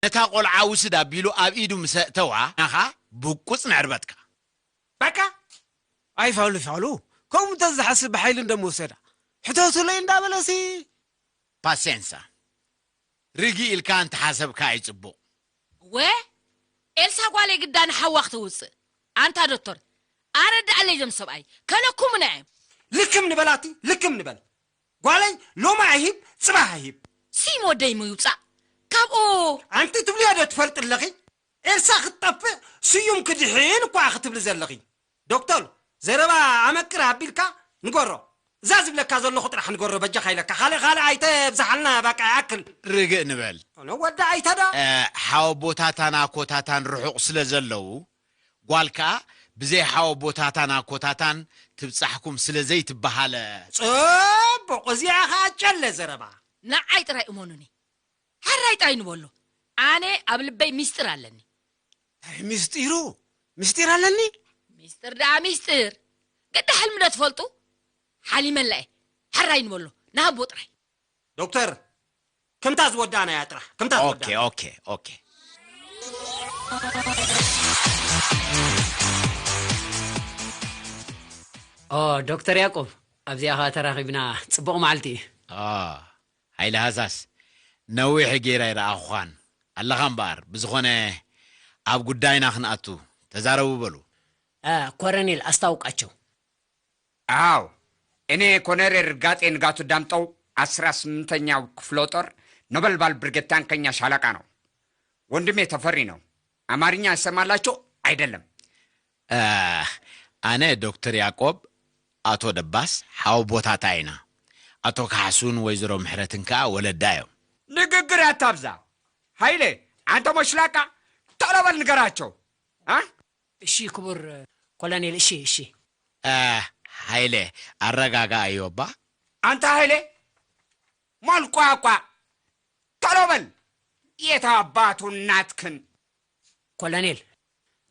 ነታ ቆልዓ ውስድ ኣቢሉ ኣብ ኢዱ ምስ ኣእተዋ፣ ናኻ ብቁጽ ንዕርበትካ። በቃ። ኣይ ፋሉ፣ ፋሉ፣ ከምኡ እንተዝሓስብ ብሓይሊ እንደምወሰዳ። ሕተቱለይ እንዳበለሲ። ፓሴንሳ። ርግእ ኢልካ እንተሓሰብካ እዩ ጽቡቕ። ወ፣ ኤልሳ ጓለይ ግዳ ንሓዋ ክተውጽእ። ኣንታ ዶክተር፣ ኣረድኣለይ እዞም ሰብኣይ። ከለኩሙና እዮም። ልክም ንበላቲ፣ ልክም ንበል። ጓለይ ሎሚ ኣይሂብ፣ ጽባሕ ኣይሂብ። ሲም ወደይ ሞ ይውጻእ። ካብኡ ኣንቲ ትብልዮ ዶ ትፈልጢ ኣለኺ? ኤልሳ ክትጠፍእ፣ ስዩም ክድሕን እኳ ክትብሊ ዘለኺ። ዶክተር፣ ዘረባ ኣመቅር ኣቢልካ ንገሮ። እዛ ዝብለካ ዘለኹ ጥራሕ ንገሮ፣ በጃኻ ኢለካ። ካልእ፣ ካልእ ኣይተብዝሓልና፣ በቃ ይኣክል። ርግእ ንበል። ኣነ ወዲ ኣይተዳ። እ፣ ሓወቦታታን ኣኮታታን ርሑቕ ስለ ዘለዉ፣ ጓል ከኣ ብዘይ ሓወቦታታን ኣኮታታን ትብጻሕኩም ስለ ዘይትበሃለ። ጽቡቕ፣ እዚኣ ኸኣ ጨለ ዘረባ። ንዓይ ጥራይ እመኑኒ። ሕራይ ጥራይ ንበሎ። ኣነ ኣብ ልበይ ሚስጥር ኣለኒ። ኣይ፣ ሚስጢሩ? ሚስጢር ኣለኒ? ሚስጥር ደኣ ሚስጥር። ግዳ ሕልሚ ዶ ትፈልጡ? ሓሊመላ እየ። ሕራይ ንበሎ። ንሃቦ ጥራይ። ዶክተር፣ ከምታ ዝወዳእናያ ጥራሕ። ከምታ ኦኬ፣ ዝወዳእና። ኦኬ፣ ኦኬ። ኦ፣ ዶክተር ያዕቆብ፣ ኣብዚኣ ኸኣ ተራኺብና። ጽቡቕ መዓልቲ እዩ። ኦ፣ ሃይለ ሃሳስ፣ ነዊሕ ገይረ ኣይረኣኹኻን። ኣለኻ እምበኣር፣ ብዝኾነ ኣብ ጉዳይና ክንኣቱ፣ ተዛረቡ በሉ። እ፣ ኮረኔል ኣስታውቃቸው። አዎ፣ እኔ ኮሎኔል ርጋጤ ንጋቱ ዳምጠው፣ አስራ ስምንተኛው ክፍለ ጦር ነበልባል ብርጌድ ታንከኛ ሻለቃ ነው። ወንድሜ ተፈሪ ነው። አማርኛ ይሰማላችሁ አይደለም? እ፣ ኣነ ዶክተር ያዕቆብ፣ ኣቶ ደባስ ሓወቦታታ ኢና። ኣቶ ካሕሱን ወይዘሮ ምሕረትን ከኣ ወለዳ እዮም። ንግግር ኣታብዛ። ሃይለ፣ አንተ ሞሽላቃ፣ ቶሎ በል ንገራቸው። አ? እሺ ክቡር ኮሎኔል፣ እሺ፣ እሺ። እ፣ ሃይለ፣ ኣረጋግኣዮ እባ። አንተ ሃይለ፣ ሞልቋቋ፣ ቶሎ በል። የት አባቱ እናትክን። ኮሎኔል፣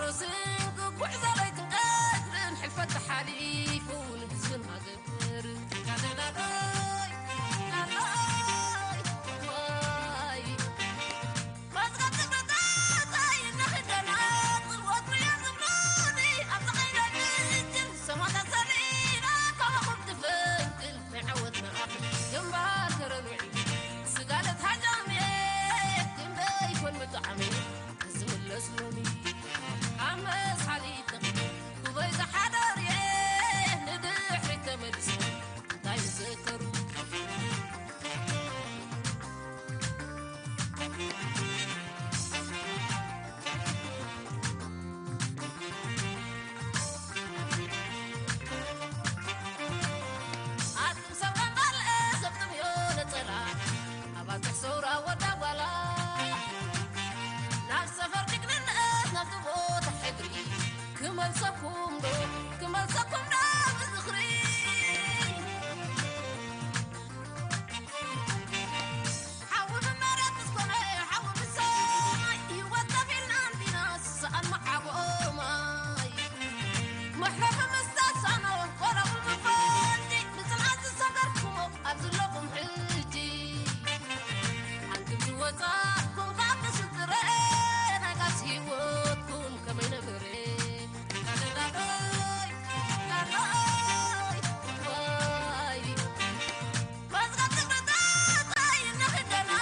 ሮስን ክጉዕዞ ለይትን ቀትርን ሕልፈት ተሓሊፉ ንህዝብን ሃገር። ናናይ፣ ናናይ፣ ዋይ። መዝገብ ትምህርትታይ ንኽደና ጽልወት ምያ ዝብሉኒ ኣብ ዝኸይደ ግጭት ሰማእታት ሰሊና ካባኹም ትፈንቅል ናይ ዓወትና ኣፍ ግንባር ተረንውዒ ስጋለት ሃጃምየ ክንደይ ኮን መጥዓሚ ዝምለስ ሎሚ ኣብ መስሓሊት ኩበይ ዝሓደር እየ ንድሕሪት ተመሊሱ እንታይ ይዘከሩ። ኣቱም ሰብ ቀንባል ሰብ ጥምዮ ነጸላ ኣባጽሕ ሰውራ ወዳ ጓላ ናብ ሰፈር ጅግንነት ናብቲ ቦታ ሕድሪ ክመልሰኩም ዶ ክመልሰኩም ዶ ብዝኽሪ ሓዊ ብመሬት ምስ ኮነ ሓዊ ብሰማይ ህይወት ከፊልና እንዲና ስኣን መዓጎ ማይ መሕለፊ ምስ ተሳኖ ቆረቑ ብፈንጂ ብጽንዓት ዝሰገርኩሞ ኣብ ዘለኹም ሕጂ ኣንቱም ዝወጻእኩም ካብ ምስጥረ ናይ ቃልሲ ህይወትኩም ከመይ ነበረ? ናናይ፣ ናናይ፣ ዋይ። መዝገብ ትምህርትታይ ንኽደና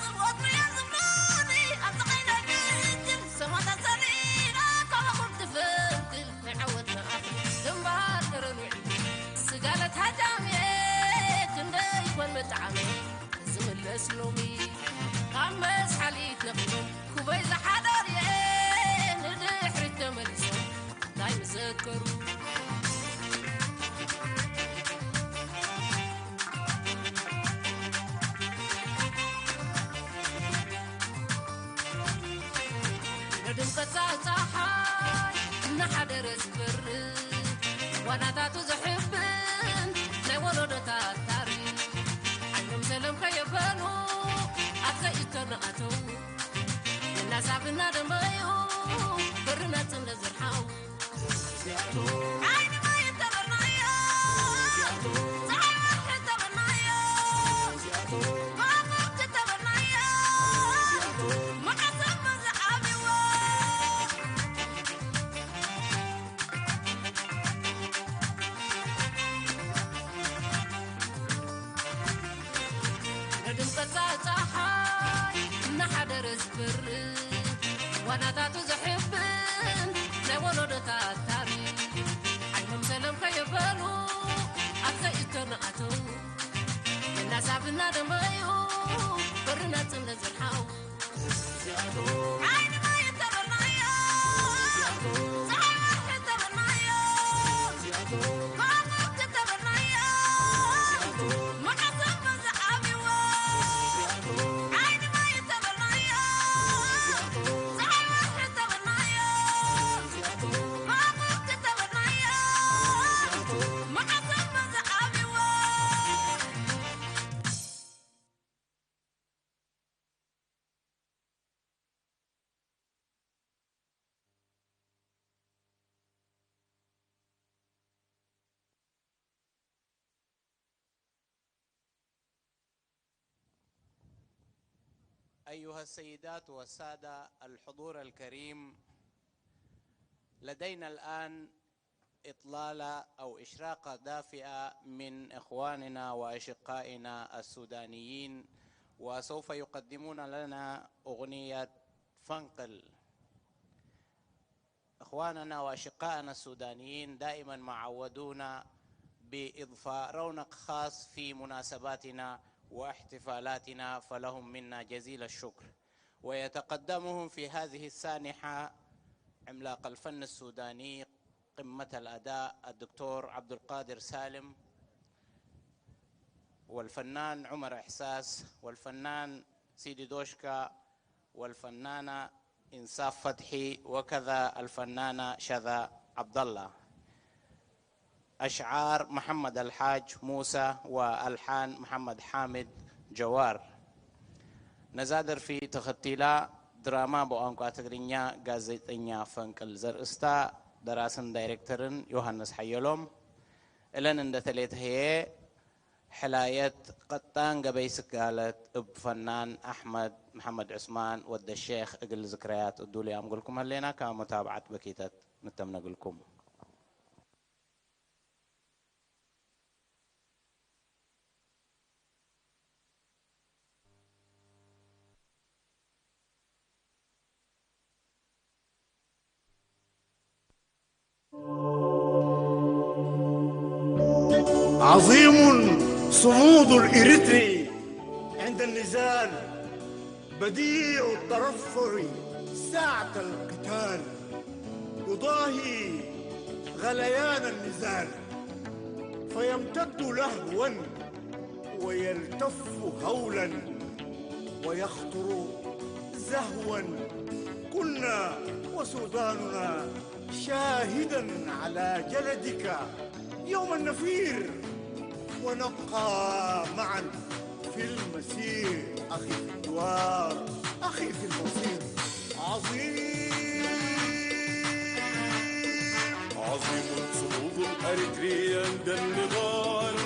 ጽልወት ምያ ዝብሉኒ ኣብ ዝኸይደ ግጭት ሰማእታት ሰሊና ካባኹም ትፈንቅል ናይ ዓወትና ኣፍ ግንባር ተረንውዒ ስጋለት ሃጃምየ ክንደይ ኮን መጥዓሚ ዝምለስ ሎሚ ካብ መስሓሊት ነቒሉ ኩበይ ዝሓደር እየ ንድሕሪት ተመሊሱ እንታይ ምዘከሩ። ንድምቀት ጸሓይ እናሓደረ ዝበርህ ዋናታቱ ዘሕብን ናይ ወለዶታት ታሪኽ ዓይኖም ሰለም ከየበሉ ኣብ ዘእቶ እናኣተዉ እናሳብ እናደመዩ ብርነት እንደ ዘርሓው ዓይኒ ማይ እተበርናዮ ፀሓይ ወርሒ እተበርናዮ ኮኸብ እተበርናዮ መዓሰብ መዝዓብዎ ንድምቀት ጸሓይ እናሓደረ ዝበርህ ዋናታቱ ዘሕብን ናይ ወለዶታት ታሪኽ ዓይኖም ሰለም ከየበሉ ኣብ ዘእቶ እናኣተዉ እናሳብ እናደመዩ ብርነት እንደ ዘርሓው أيها السيدات والسادة الحضور الكريم، لدينا الآن إطلالة أو إشراقة دافئة من إخواننا وأشقائنا السودانيين، وسوف يقدمون لنا أغنية فنقل. إخواننا وأشقائنا السودانيين دائمًا ما عودونا بإضفاء رونق خاص في مناسباتنا واحتفالاتنا، فلهم منا جزيل الشكر. ويتقدمهم في هذه السانحة عملاق الفن السوداني، قمة الأداء، الدكتور عبد القادر سالم، والفنان عمر إحساس، والفنان سيدي دوشكا، والفنانة إنصاف فتحي، وكذا الفنانة شذى عبد الله. أشعار محمد الحاج موسى وألحان محمد حامد جوار. نزادر في تختيلا ድራማ ብቋንቋ ትግርኛ ጋዜጠኛ ፈንቅል ዘርእስታ፣ ደራስን ዳይሬክተርን ዮሃንስ ሓየሎም። እለን እንደተሌተህየ ሕላየት ቀጣን ገበይ ስጋለት እብ ፈናን ኣሕመድ መሓመድ ዑስማን ወደ ሼኽ እግል ዝክረያት እዱል ያምጉልኩም ህሌና ካብ መታብዓት በኪተት ምተምነግልኩም። عظيم صمود الإريتري عند النزال، بديع الترفع ساعة القتال، يضاهي غليان النزال، فيمتد لهوا ويلتف هولا ويخطر زهوا. كنا وسوداننا شاهدا على جلدك يوم النفير، ونبقى معا في المسير، أخي في الجوار، أخي في المصير. عظيم، عظيم صمود الأريتري عند النضال،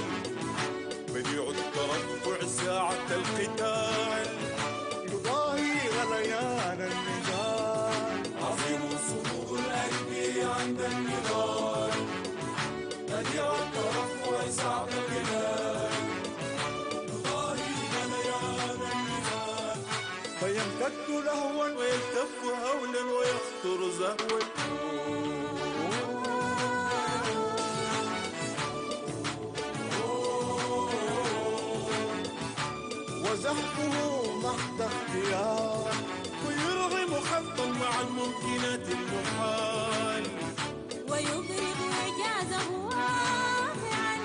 بديع الترفع ساعة القتال، يضاهي غليان النضال. عظيم صمود الأريتري عند النضال، بديع الترفع ساعة القتال، يضاهي غليان النضال، فيمتد لهوا ويلتف هولا ويخطر زهوا. وزحفه محض اختيار، ويرغم خلقا مع الممكنات المحال، ويبرز إعجازه واقعا،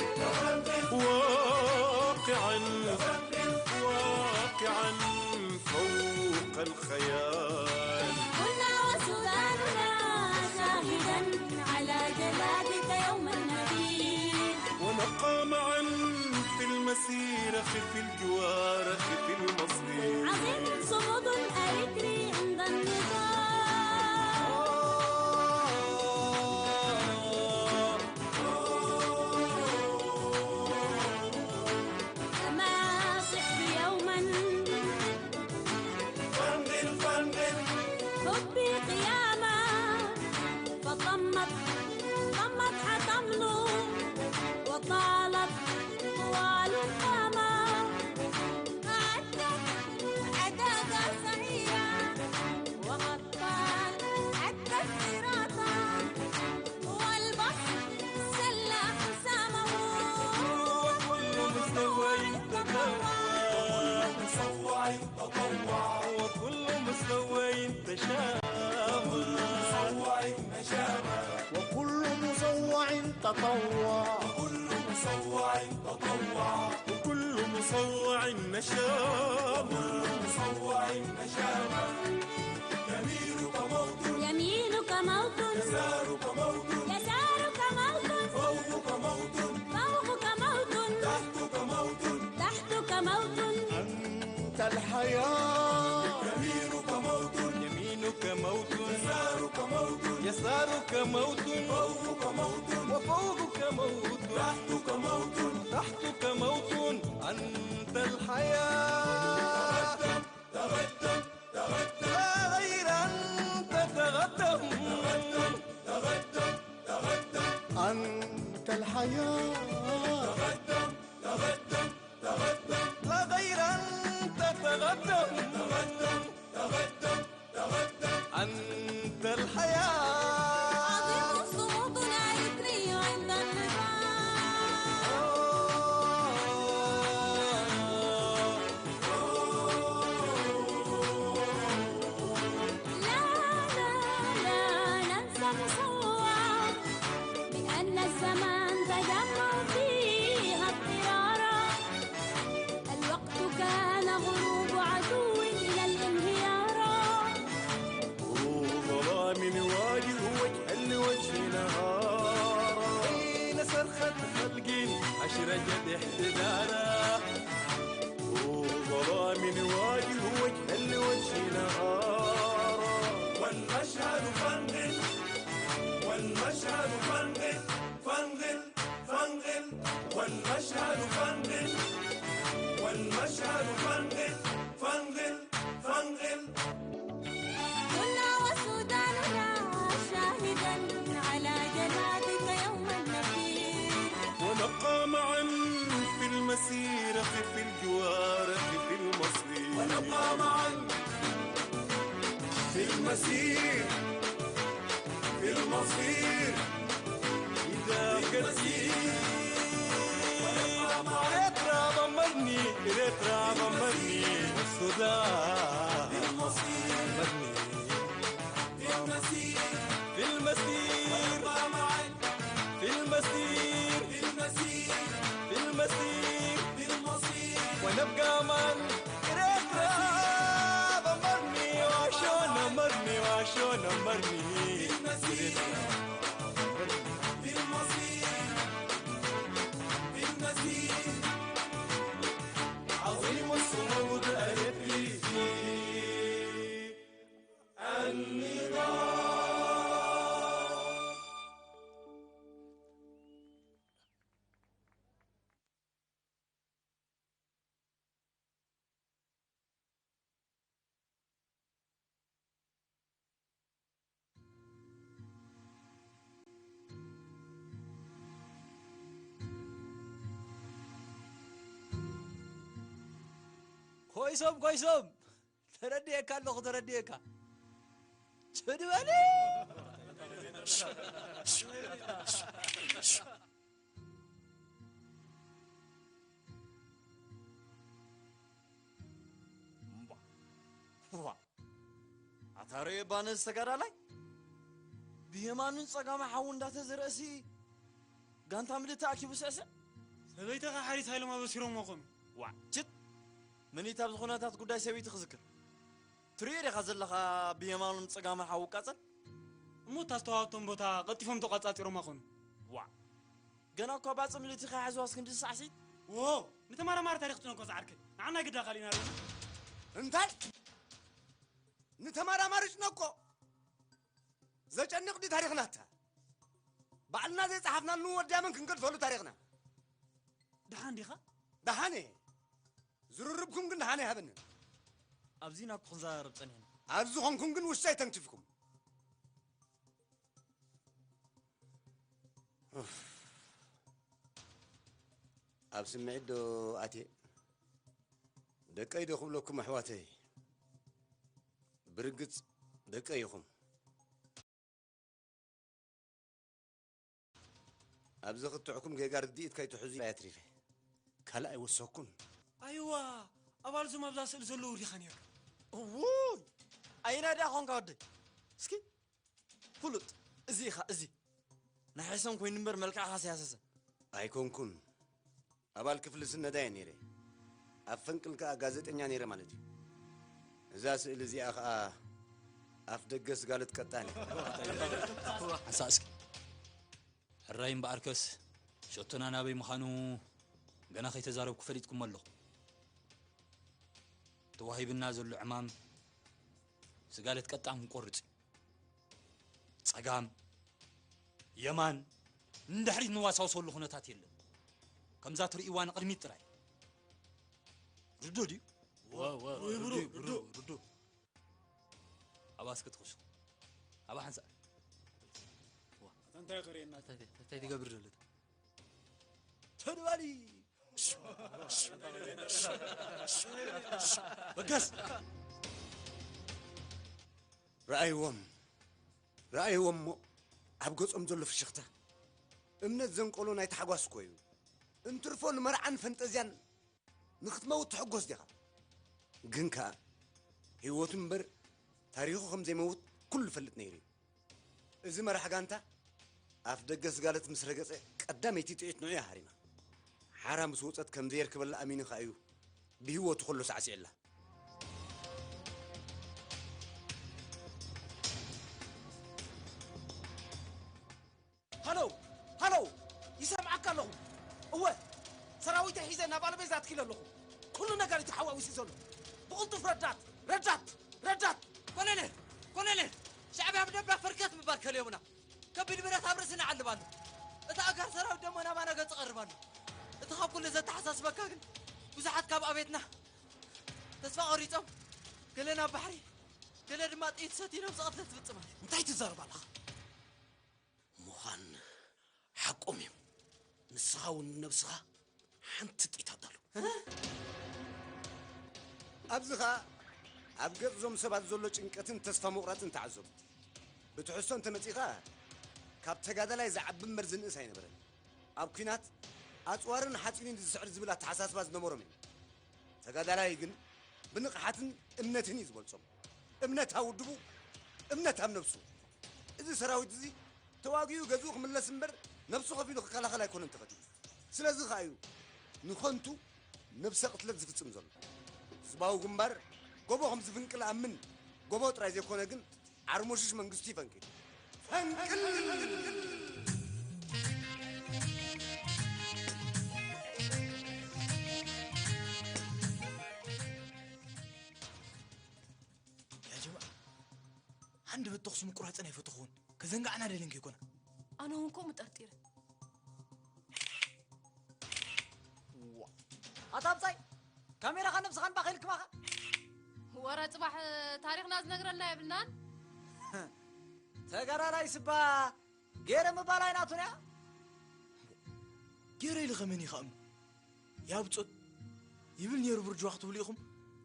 واقعا، واقعا فوق الخيال. كنا وسوداننا شاهدا على جلادك يوم النبي، ونبقى معا في المسير، أخي في الجوار، أخي في المصير. عظيم صمود الأريتري عند النضال. أما صحت يوما، فانقل، فانقل. حبي قياما، فطمت، طمت حطمل، وطالت طوال القامة. أعدت أعداد صغيرة، وقد طال حتى الصراط، والبحر سلى حسامه، وكل متسوع تطوع، وكل متسوع تطوع، وكل متسوع تشاء، وكل متسوع تشاء، وكل متسوع تطوع، وكل متسوع تطوع، وكل متسوع نشاء، وكل متسوع نشاء. يمينك موت، يمينك موت، يسارك موت، يسارك موت، فوقك موت، فوقك موت، تحتك موت، تحتك موت. أنت الحياة. يمينك موت، يمينك موت، يسارك موت، يسارك موت، فوقك موت، وفوقك موت، تحتك موت، تحتك موت. أنت الحياة. تقدم، تقدم، تقدم. لا غير أن تتقدم. تقدم، تقدم، تقدم. أنت الحياة. تقدم، تقدم، تقدم. لا غير أن تتقدم. تقدم، تقدم، تقدم. أنت الحياة. عظيم صمود الأريتري عند النضال. لا، لا، لا ننسى مصوع بأن الزمان تجمع فيها اضطرارا. الوقت كان غروب عدو إلى الانهيار. غروب ظلام واجه وجها لوجه نهار. بين صرخة خلق أشرقت احتضارا. غروب ظلام واجه وجها لوجه نهار. فانغل، فانغل، فانغل، والمشهد فانغل، والمشهد فانغل، فانغل، فانغل. كنا وسوداننا شاهدا على جنابك يوم النفير. ونبقى معا في المسيرة، في الجوار، في المصير. ونبقى معا في المسير، في المصير. إذا في المسير. ونبقى معا. إريترا بمرني، إريترا بمرني، والسودان بمرني. في المسير، في المسير، ونبقى معا. في المسير، في المسير، في المسير، في المصير. ونبقى معا. إريترا بمرني، واشون مرني، واشون مرني. في المسير، في المصير، في المسير. عظيم الصمود ألف لي في النضال. ኮይሶም ኮይሶም ተረዲኤካ ኣለኹ፣ ተረዲኤካ። ችድ በል። እምቧ። እዋ። ኣታ ርኤ ባነስ ተጋዳላይ ብየማንን ጸጋመ ሓዉ እንዳተዘረእሲ ጋንታ ምልእቲ ኣኪቡ ስዕስዕ። ሰበይተኻ ሓሪስ ሃይሎም ኣበሲሮም መኾኑ። ዋዕ፣ ችት! ምኒት ኣብዚ ኩነታት ጉዳይ ሰበይቲ ክዝክር። ትርእዮ ዲኻ ዘለኻ ብየማኑን ጸጋምን ሓዊ ይቃጸል? እሞ እታ ዝተዋሃብቶም ቦታ ቀልጢፎም ተቋጻጺሮማ ኾኑ። ዋዕ! ገና እኳ ባጽዕ ምልእቲ ከይሓዝዋ እስክንዲ ሳዕሲት። ዎ! ንተመራማሪ ታሪኽ ጭነቆ ዝዓርከይ። ንዓና ግዳ ካሊእና ዶ? እንታይ? ንተመራማሪ ጭነቆ? ዘጨንቕ ድዩ ታሪኽና እታ? ባዕልና ዘይጸሓፍናሉ ወዲያ መን ክንገድፈሉ ታሪኽና? ደሓን ዲኻ? ደሓን እየ። ዝርርብኩም ግን ደሓን ኣይሃበንን። ኣብዚ ኢና እኮ ክንዘራረብ ጸኒሕና። ኣብዚ ኾንኩም ግን ውሽጠይ ተንኪፍኩም። ኡፍ። ኣብ ስምዒት ዶ ኣትየ? ደቀይ ዶ ክብለኩም ኣሕዋተይ? ብርግጽ ደቀይ ኢኹም። ኣብ ዘኽትዕኩም ጌጋ ርድኢት ከይትሕዙ እየ ኣትሪፈ። ካልእ ኣይወሰኽኩን። ኣይዋ፣ ኣባል እዞም ኣብዛ ስእሊ ዘለዉ ዲኻ ነይርካ? እውይ! ኣየናይ ደኣ ኾንካ ወደይ? እስኪ ፍሉጥ፣ እዚ ኢኻ፣ እዚ። ናይ ሕሰም ኮይኑ እምበር መልክዕኻስ ያሰሰ። ኣይኮንኩን። ኣባል ክፍሊ ስነዳ እየ ነይረ። ኣብ ፈንቅል ከኣ ጋዜጠኛ ነይረ ማለት እዩ። እዛ ስእሊ እዚኣ ከኣ ኣፍ ደገ ስጋ ልትቀጣን እያ። ሓንሳእ እስኪ። ሕራይ እምበኣርከስ፣ ሸቶና ናበይ ምዃኑ ገና ከይተዛረብኩ ፈሊጥኩሞ ኣለኹ። ተዋሂብና ዘሎ ዕማም ስጋ ልትቀጣን ክንቆርጽ እዩ። ጸጋም፣ የማን፣ ንድሕሪት ንዋሳውሰሉ ኩነታት የለን። ከምዛ ትርእይዋ ንቕድሚት ጥራይ። ርዱእ ድዩ? ዋ፣ ዋ፣ ርዱእ፣ ርዱእ፣ ርዱእ፣ ርዱእ። ርዱእ። ኣብኣ እስኪ ትኹሱ። ኣብኣ ሓንሳእ። ዋ። ኣታ እንታይ ከርእየና? እንታይ፣ እንታይ ትገብር ዘሎ? ተድባሊ! በገስ! ረኣይዎም፣ ረኣይዎም እሞ ኣብ ገጾም ዘሎ ፍሽኽታ። እምነት ዘንቀሎ ናይ ታሕጓስ እኮ እዩ። እንትርፎ ንመርዓን ፈንጠዝያን ንኽትመውት ትሕጎስ ዲኻ? ግን ከኣ ህይወቱ እምበር ታሪኹ ከም ዘይመውት ኩሉ ይፈልጥ ነይሩ እዩ። እዚ መራሕ ጋንታ ኣፍ ደገ ስጋለት ምስ ረገጸ ቀዳመይቲ ጥይት ንዑ እያ ሃሪማ። ሓራ ምስ ወጸት ከም ዘየርክበላ ኣሚኑ ከኣ እዩ ብህይወቱ ከሎ ሳዕሲዕላ። ሃሎ፣ ሃሎ፣ ይሰምዓካ ኣለኹ። እወ፣ ሰራዊተይ ሒዘ ናብ ኣልቤዛ ኣትኪለ ኣለኹ። ኩሉ ነገር እዩ ተሓዋዊሱ ዘሎ። ብቕልጡፍ ረዳት፣ ረዳት፣ ረዳት! ኮሎኔል፣ ኮሎኔል፣ ሻዕብያ ብደባ ፈርከት ምባል ከልዮምና። ከቢድ ብረት ኣብ ርእስና ይዓልብ ኣሎ። እቲ ኣጋር ሰራዊት ደሞ ናባና ገጹ ይቐርብ ኣሎ። እቲ ካብ ኩሉ ዘተሓሳስበካ ግን፣ ብዙሓት ካብ ኣቤትና ተስፋ ቆሪጾም፣ ገለ ናብ ባሕሪ፣ ገለ ድማ ጥይት ሰቲኖም ዝቕትለት ትፍጽም ኣላ። እንታይ ትዛረብ ኣለኻ? ምዃን ሓቆም እዮም። ንስኻ እውን ንነብስኻ ሓንቲ ጥይት ኣዳሉ። ኣብዚ ኸኣ ኣብ ገጽ እዞም ሰባት ዘሎ ጭንቀትን ተስፋ ምቑራጽን ተዓዘቡ። ብትሕዝቶ እንተመጺኻ፣ ካብ ተጋዳላይ ዝዓቢ እምበር ዝንእስ ኣይነበረን። ኣብ ኲናት ኣጽዋርን ሓጺንን ዝስዕር ዝብል ኣተሓሳስባ ዝነበሮም እዮም። ተጋዳላይ ግን ብንቕሓትን እምነትን እዩ ዝበልጾም። እምነት ኣብ ውድቡ፣ እምነት ኣብ ነብሱ። እዚ ሰራዊት እዚ ተዋጊኡ ገዝኡ ክምለስ እምበር ነብሱ ከፊሉ ክከላኸል ኣይኮነን ተኸቲሉ። ስለዚ ኸኣ እዩ ንኸንቱ ነብሰ ቅትለት ዝፍጽም ዘሎ። ህዝባዊ ግንባር ጎቦ ከም ዝፍንቅል ኣምን። ጎቦ ጥራይ ዘይኮነ ግን ዓርሞሽሽ መንግስቱ ይፈንቅል። ፈንቅል! ያ ጀማዓ፣ ሃንደበት ተኹሲ ምቁራጸን ኣይፈተኹን። ከዘንጋዕና ደልን ከይኮነ። ኣነ እውን ከምኡ ጠርጢረ። ዋ። ኣታ ብጻይ፣ ካሜራኻ ነብስኻን ባኺልክማኻ? ወረ ጽባሕ ታሪኽና ዝነግረልና የብልናን። ተጋዳላይ ስባ ገይረ ምባል ኣይናቱን እያ። ገይረ ኢሉ ኸመን ይኸእም? ያብጾት ይብል ነይሩ ብርጅዋ ክትብሉ ኢኹም።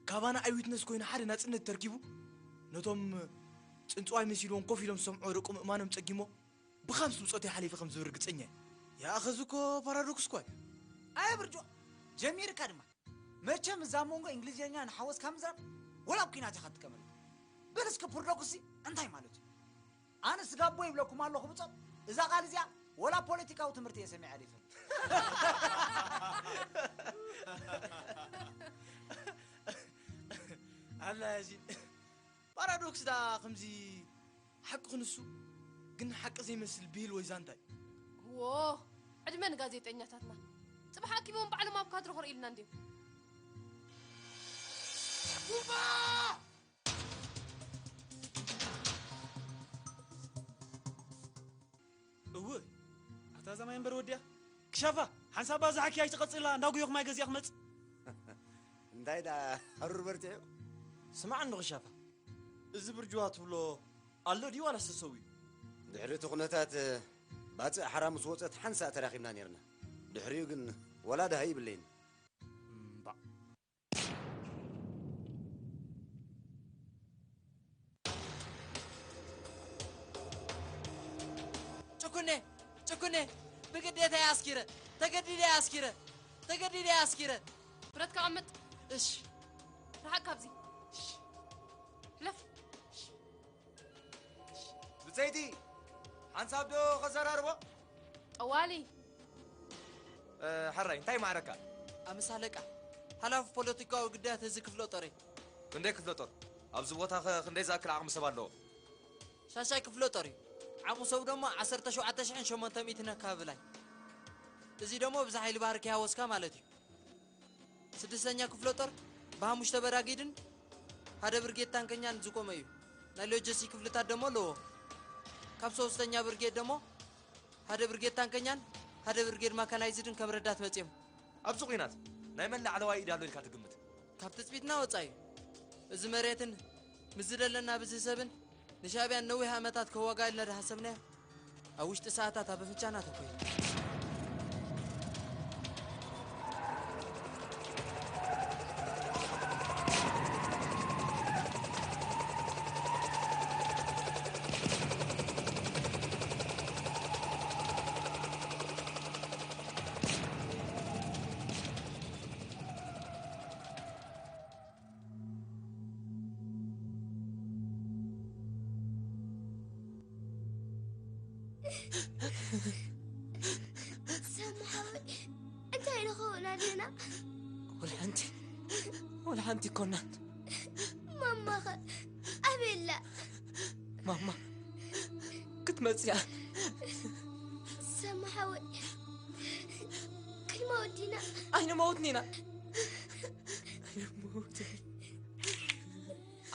ካባና ኣይ ዊትነስ ኮይኑ ሓደ ናጽነት ተርኪቡ፣ ነቶም ጽንጽዋይ መሲልዎም ኮፍ ኢሎም ዝሰምዑ ደቁ ምእማኖም ጸጊሞ፣ ብኻምስ ብጾት ሓሊፈ ከም ዝብል ርግጸኛ እየ። ያእኸ እዚ እኮ ፓራዶክስ እኳ እዩ። ኣየ ብርጅዋ፣ ጀሚርካ ድማ። መቸም እዛ መንጎ እንግሊዝኛ ንሓወስካ ምዝራብ፣ ወላ ኣብ ኲናት ኢኻ ትጥቀመሉ። በል እስከ ፓራዶክስ እንታይ ማለት እዩ? ኣነስ ጋቦ ይብለኩም ኣለኹ ብጾት፣ እዛ ቃል እዚኣ ወላ ፖለቲካዊ ትምህርቲ እየ ሰሚዐ ኣይፈልጥ። ኣላ ያሲን፣ ፓራዶክስ ደኣ ከምዚ ሓቂ ክንሱ ግን ሓቂ ዘይመስል ብሂል ወይ ዛንታ እዩ። እዎ፣ ዕድመ ንጋዜጠኛታትና። ጽባሕ ኣኪቦም ባዕሎም ኣብ ካድረ ኮርኢልና እንድዮም። ቡባ! እወ፣ ኣታ እዛ ማይ እምበር ወዲያ። ክሻፋ፣ ሓንሳብ ባዛ ሓኪ ኣይትቐጽላ፣ እንዳጉየኹም ኣይገዚኣ ክመጽእ። እንታይ ደኣ፣ ሃሩር በርቲዑ? ስማዕ እንዶ ክሻፋ፣ እዚ ብርጅዋ ትብሎ ኣሎ ድዩ ዋላስ ተሰዊኡ? ድሕሪ እቲ ኩነታት፣ ባጽዕ ሓራ ምስ ወጸት ሓንሳእ ተራኺብና ኔርና። ድሕሪኡ ግን ወላ ደሃይ ይብለይን። እምባእ። ጭኩኔ፣ ጭኩኔ፣ ብግዴታ እየ ኣስኪረ። ተገዲደ እየ ኣስኪረ። ተገዲደ እየ ኣስኪረ። ብረትካ ኣቐምጥ። እሺ። ርሓቕ ካብዚ። እሺ። ሕለፍ። እሺ። እሺ። ብጸይቲ፣ ሓንሳብ ዶ ከዘራርቦ? ጠዋሊ። እ፣ ሕራይ፣ እንታይ ማዕረካ? ኣምሳ ኣለቃ። ሓላፊ ፖለቲካዊ ጉዳያት እዚ ክፍለ ጦር እየ። ክንደይ ክፍለ ጦር? ኣብዚ ቦታ ኸ ክንደይ ዝኣክል ዓቕሚ ሰብ ኣለዎ? ሻሻይ ክፍለ ጦር እዩ። ዓቕሚ ሰብ ደሞ ዓሰርተ ሸውዓተ ሽሕን ሸሞንተ ሚእትን ኣካባቢ ላይ። እዚ ደሞ ብዛ ሓይሊ ባህሪ ከይሃወስካ ማለት እዩ። ስድስተኛ ክፍለ ጦር ብሓሙሽተ በራጊድን ሓደ ብርጌድ ታንከኛን ዝቆመ እዩ። ናይ ሎጂስቲክ ክፍልታት ደሞ ኣለዎ። ካብ ሶስተኛ ብርጌድ ደሞ ሓደ ብርጌድ ታንከኛን ሓደ ብርጌድ ማካናይዝድን ከም ረዳት መጺኦም። ኣብዚ ኲናት ናይ መን ላዕለዋይ ኢድ ኣሎ ኢልካ ትግምት? ካብ ትጽቢትና ወጻኢ እዩ። እዚ መሬትን ምስ ዝደለና ብዝህ ሰብን ንሻዕብያ ነዊሕ ዓመታት ከዋጋ ኢልና ዝሓሰብናዮ ኣብ ውሽጢ ሰዓታት ኣብ ኣፍንጫና ተኮይኑ። ሰም ሓወይ፣ እንታይ ንኸውን ኣለና? ወላ ሓንቲ፣ ወላ ሓንቲ ኣይኮናን። ማማኸ ኣበይ ኣላ? ማማ ክትመጽእ እያ። ሰም ሓወይ፣ ክንመውት ዲና? ኣይንመውትን ኢና። ኣይንመውትን።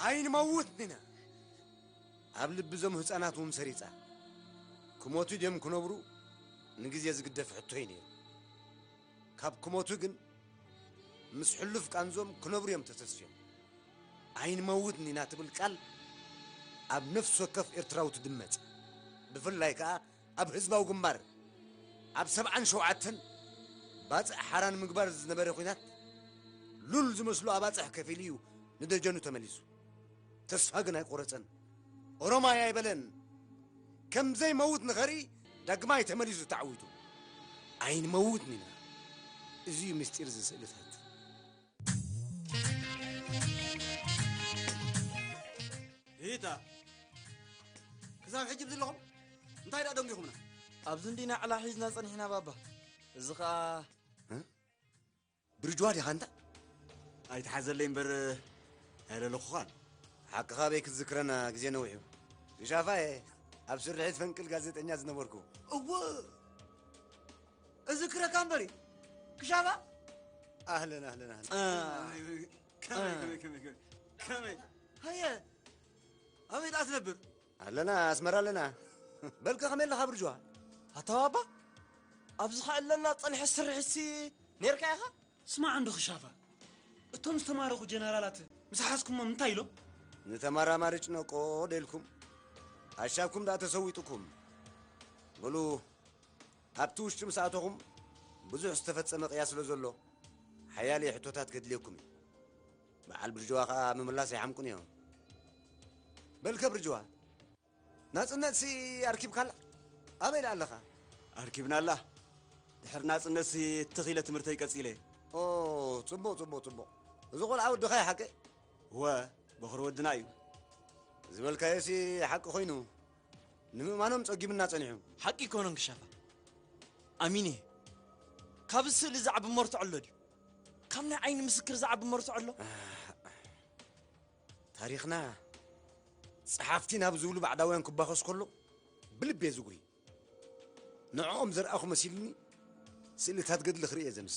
ኣይንመውትን ኢና። ኣብ ልቢ እዞም ህጻናት እውን ሰሪጻ። ክሞቱ ድዮም ክነብሩ ንግዜ ዝግደፍ ሕቶ እዩ ነይሩ። ካብ ክሞቱ ግን ምስ ሕሉፍ ቃንዞም ክነብሩ እዮም ተተስፍዮም። ኣይንመውትን ኢና ትብል ቃል ኣብ ነፍሲ ወከፍ ኤርትራዊ ትድመጽ። ብፍላይ ከኣ ኣብ ህዝባዊ ግንባር ኣብ ሰብዓን ሸውዓተን ባጽዕ ሓራ ንምግባር ዝነበረ ኲናት ሉል ዝመስሉ ኣባጽሕ ከፊሉ እዩ ንደጀኑ ተመሊሱ። ተስፋ ግን ኣይቆረጸን። ኦሮማይ ኣይበለን። ከም ዘይመውት ንኸርኢ ዳግማይ ተመሊሱ ተዓዊቱ። ኣይንመውትን ኢና። እዚ እዩ ምስጢር እዚ ስእልታት። ሪታ፣ ክሳብ ሕጂ ኣብዚ ኣለኹም? እንታይ ደኣ ደንጒኹምና? ኣብዚ እንዲና ዕላ ሒዝና ጸኒሕና ባባ። እዚ ኸኣ እ? ብርጅዋ ዲኻ እንታ? ኣይትሓዘለይ እምበር ኣይደለኹኻን። ሓቅኻ ኣበይ ክትዝክረና ግዜ ነዊሑ። ክሻፋየ፣ ኣብ ስርሒት ፈንቅል ጋዜጠኛ ዝነበርኩ። እወ፣ እዝክረካ እምበሪ። ክሻፋ? ኣህለን፣ ኣህለን፣ ኣህለን። እ። ከመይ፣ ከመይ፣ ከመይ፣ ከመይ፣ ከመይ? ሃየ፣ ኣበይ ደኣ ትነብር? ኣለና፣ ኣስመራ ኣለና። በልከ ከመይ ኣለኻ ብርጅዋ? ኣታ ባባ፣ ኣብዚ ኸኣ ኣለና ጸኒሐ ስርሒትሲ ነርካ ኢኻ? ስማዕ እንዶ ክሻፋ፣ እቶም ዝተማረኹ ጀነራላት ምስ ሓዝኩሞም እንታይ ኢሎም? ንተመራማሪ ጭነቆ ደልኩም፣ ኣሻብኩም ደኣ ተሰዊጥኩም። በሉ፣ ኣብቲ ውሽጢ ምስ ኣተኹም ብዙሕ ዝተፈጸመ ቅያ ስለ ዘሎ፣ ሓያለ ሕቶታት ከድልየኩም እዩ። በዓል ብርጅዋ ኸኣ ምምላስ ኣይሓምቁን እዮም። በልከ ብርጅዋ፣ ናጽነትሲ ኣርኪብካላ? ኣበይ ደኣ ኣለኻ? ኣርኪብናላ። ድሕሪ ናጽነትሲ ትኽ ኢለ ትምህርተይ ቀጺለ። ኦ፣ ጽቡቕ፣ ጽቡቕ፣ ጽቡቕ። እዚ ቖልዓ ወድኻ እዩ ሓቀይ? እወ፣ በኹሪ ወድና እዩ። ዝበልካዮሲ ሓቂ ኾይኑ፣ ንምእማኖም ጸጊምና ጸኒሑ። ሓቂ ኣይኮነን ክሻፋ። ኣሚነ፣ ካብ ስእሊ ዝዓቢ መርትዖ ኣሎ ድዩ? ካብ ናይ ዓይኒ ምስክር ዝዓቢ መርትዖ ኣሎ? ታሪኽና ጸሓፍቲ ናብ ዝብሉ ባዕዳውያን ክባኸስ ከሎ ብልቢ እየ ዝጉሂ። ንዕኦም ዝረኣኹ መሲሉኒ ስእልታት ገድሊ ክርኢ እየ ዘምሲ።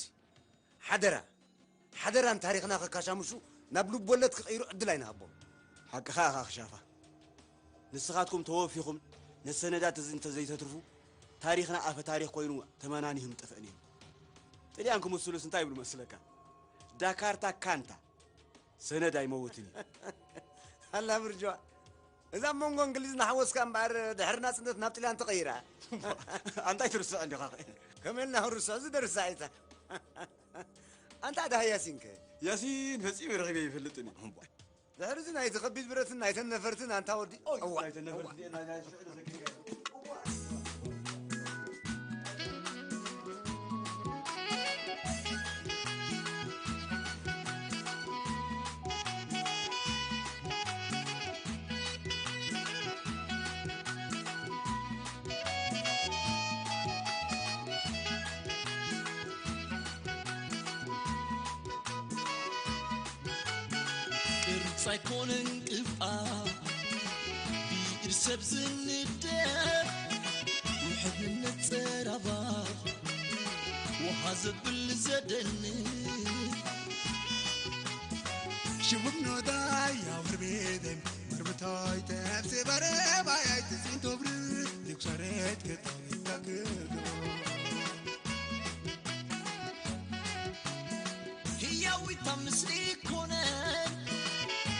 ሓደራ፣ ሓደራ ንታሪኽና ከካሻምሹ ናብ ልብ ወለድ ክቕይሩ ዕድል ኣይንሃቦም። ሓቅኻ ኢኻ ክሻፋ። ንስኻትኩም ተወፊኹም ነቲ ሰነዳት እዚ እንተዘይተትርፉ፣ ታሪኽና ኣፈ ታሪኽ ኮይኑ ተመናኒሁ ምጠፍአ ነይሩ። ጥልያን ክምስሉስ እንታይ ይብሉ መስለካ? ዳካርታ ካንታ፣ ሰነድ ኣይመውትን እዩ። ኣላ ብርጅዋ፣ እዛ ኣብ መንጎ እንግሊዝ ንሓወስካ እምበኣር ድሕሪ ናጽነት ናብ ጥልያን ተቐይራ። ኣንታይ ትርስዕ እንዲኻ ኸ? ከመይ ኢልና ክንርስዖ? እዚ ደርሳ ኢታ። ኣንታ ደሃ ያሲን ከ? ያሲን ፈጺመ ረኺበ ይፈልጥን እዩ። ድሕሪ እዚ ናይቲ ከቢድ ብረትን ናይተን ነፈርትን ኣንታ ወዲ። ኦይ፣ እዋ፣ ናይተን ነፈርቲ እዋ። ዲኤ ናይ፣ ናይ ሽዑ ዘኪርካ። ቅርጻ ኣይኮነን ቅብኣ ብኢድ ሰብ ዝንደፍ ውሕድነት ጸራባ ውሃ ዘብል ዘደንፍ ሽውኖዳይ ኣውር ቤደም ምርብታይ ተብሲ በረባይ ኣይትጽንቶብር ዲኩሳሬት ክትታክዶ ህያዊታ ምስሊ ኮነን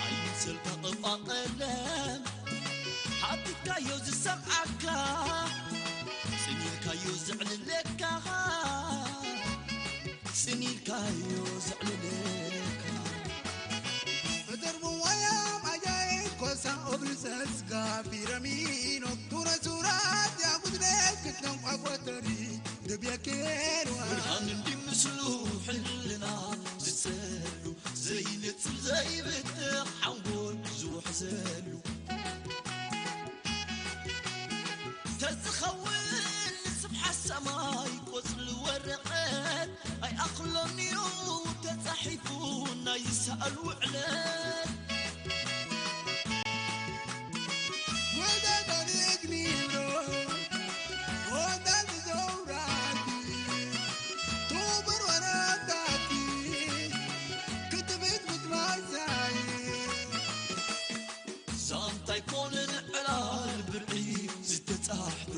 ኣይምሰልካ ቅብኣ ቀለም ሓቲትካዮ ዝሰምዓካ ጽኒልካዮ ዘዕልለካ ጽኒልካዮ ዘዕልለካ እተርቡ ዋያም ኣጃይብ ኮሳ ኦብል ሰስጋ ፊረሚኖ ቱረ ሱራት ያጉድነት ክትነንቋ ቆተሪ ድብየኬን ብርሃን እንዲ ምስሉ ሕልና ዝጸሉ ዘይነጽል ዘይብትኽ ሓንጎል ዝውሕዘሉ ተዝኸውን ንስፍሓት ሰማይ ቆጽሊ ወረቐት ኣይኣኽሎንዩ ተጻሒፉ ናይ ይስኣል ውዕለት ዛንታ ኣይኮነን ዕላል ብርዒ ዝተጻሕፈ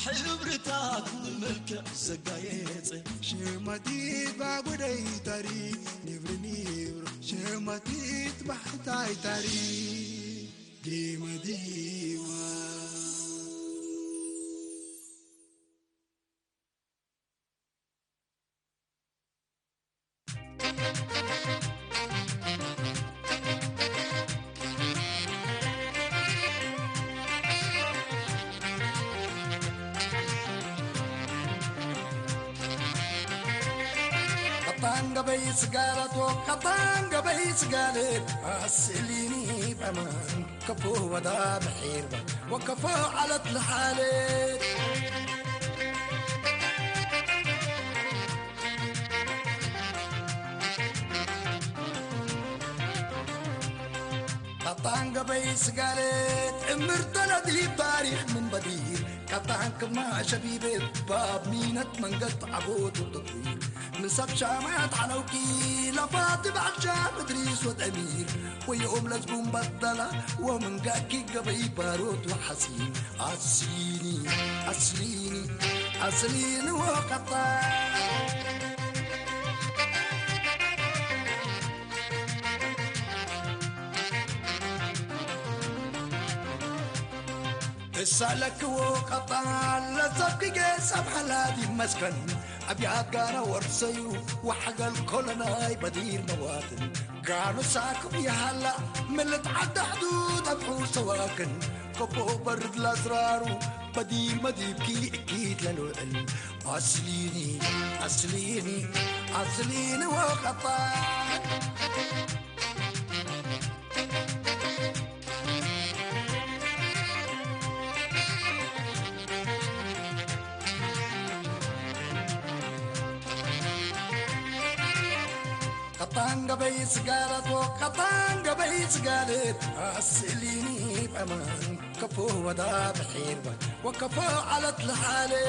ሕብርታት ብመልክዕ ዘጋየጸ ሸማቲት ባጉደይ ታሪክ ኒብሪ ኒብሮ ሸማቲት ባሕታይ ታሪክ ዲማ ዲማ። Katangabai sigara to katangabei sigare asilini baman kapo wada bahirba wakapo alat lahale. Katangabai sigare emir tala di tarikh membadi. Katank ma shabibe bab minat mangat abot taqwir. Misab shamat halawki lafat ba'sha madris wa tamir. Wa yawm lazbun batala wa mangaki gabay barot wa hasin. Aslini, aslini, aslini wa qatan. እሳለክዎ ቀጣን ለዘብክጌ ሰብ ሓላድ ይመስከን ኣብያት ጋራ ወርሰዩ ወሓገል ኮለናይ በዲር መዋትን ጋኑ ሳክብ ይሃላ ምልት ዓዲ ሕዱድ ኣብሑ ሰዋክን ከቦ በርድ ላስራሩ በዲር መዲብኪ እኪት ለልውዕል ኣስሊኒ ኣስሊኒ ኣስሊኒ ወቀጣን Katanga bay sigaret wo katanga bay sigaret asilini baman kapo wada bahirba wa kapo alat lahale.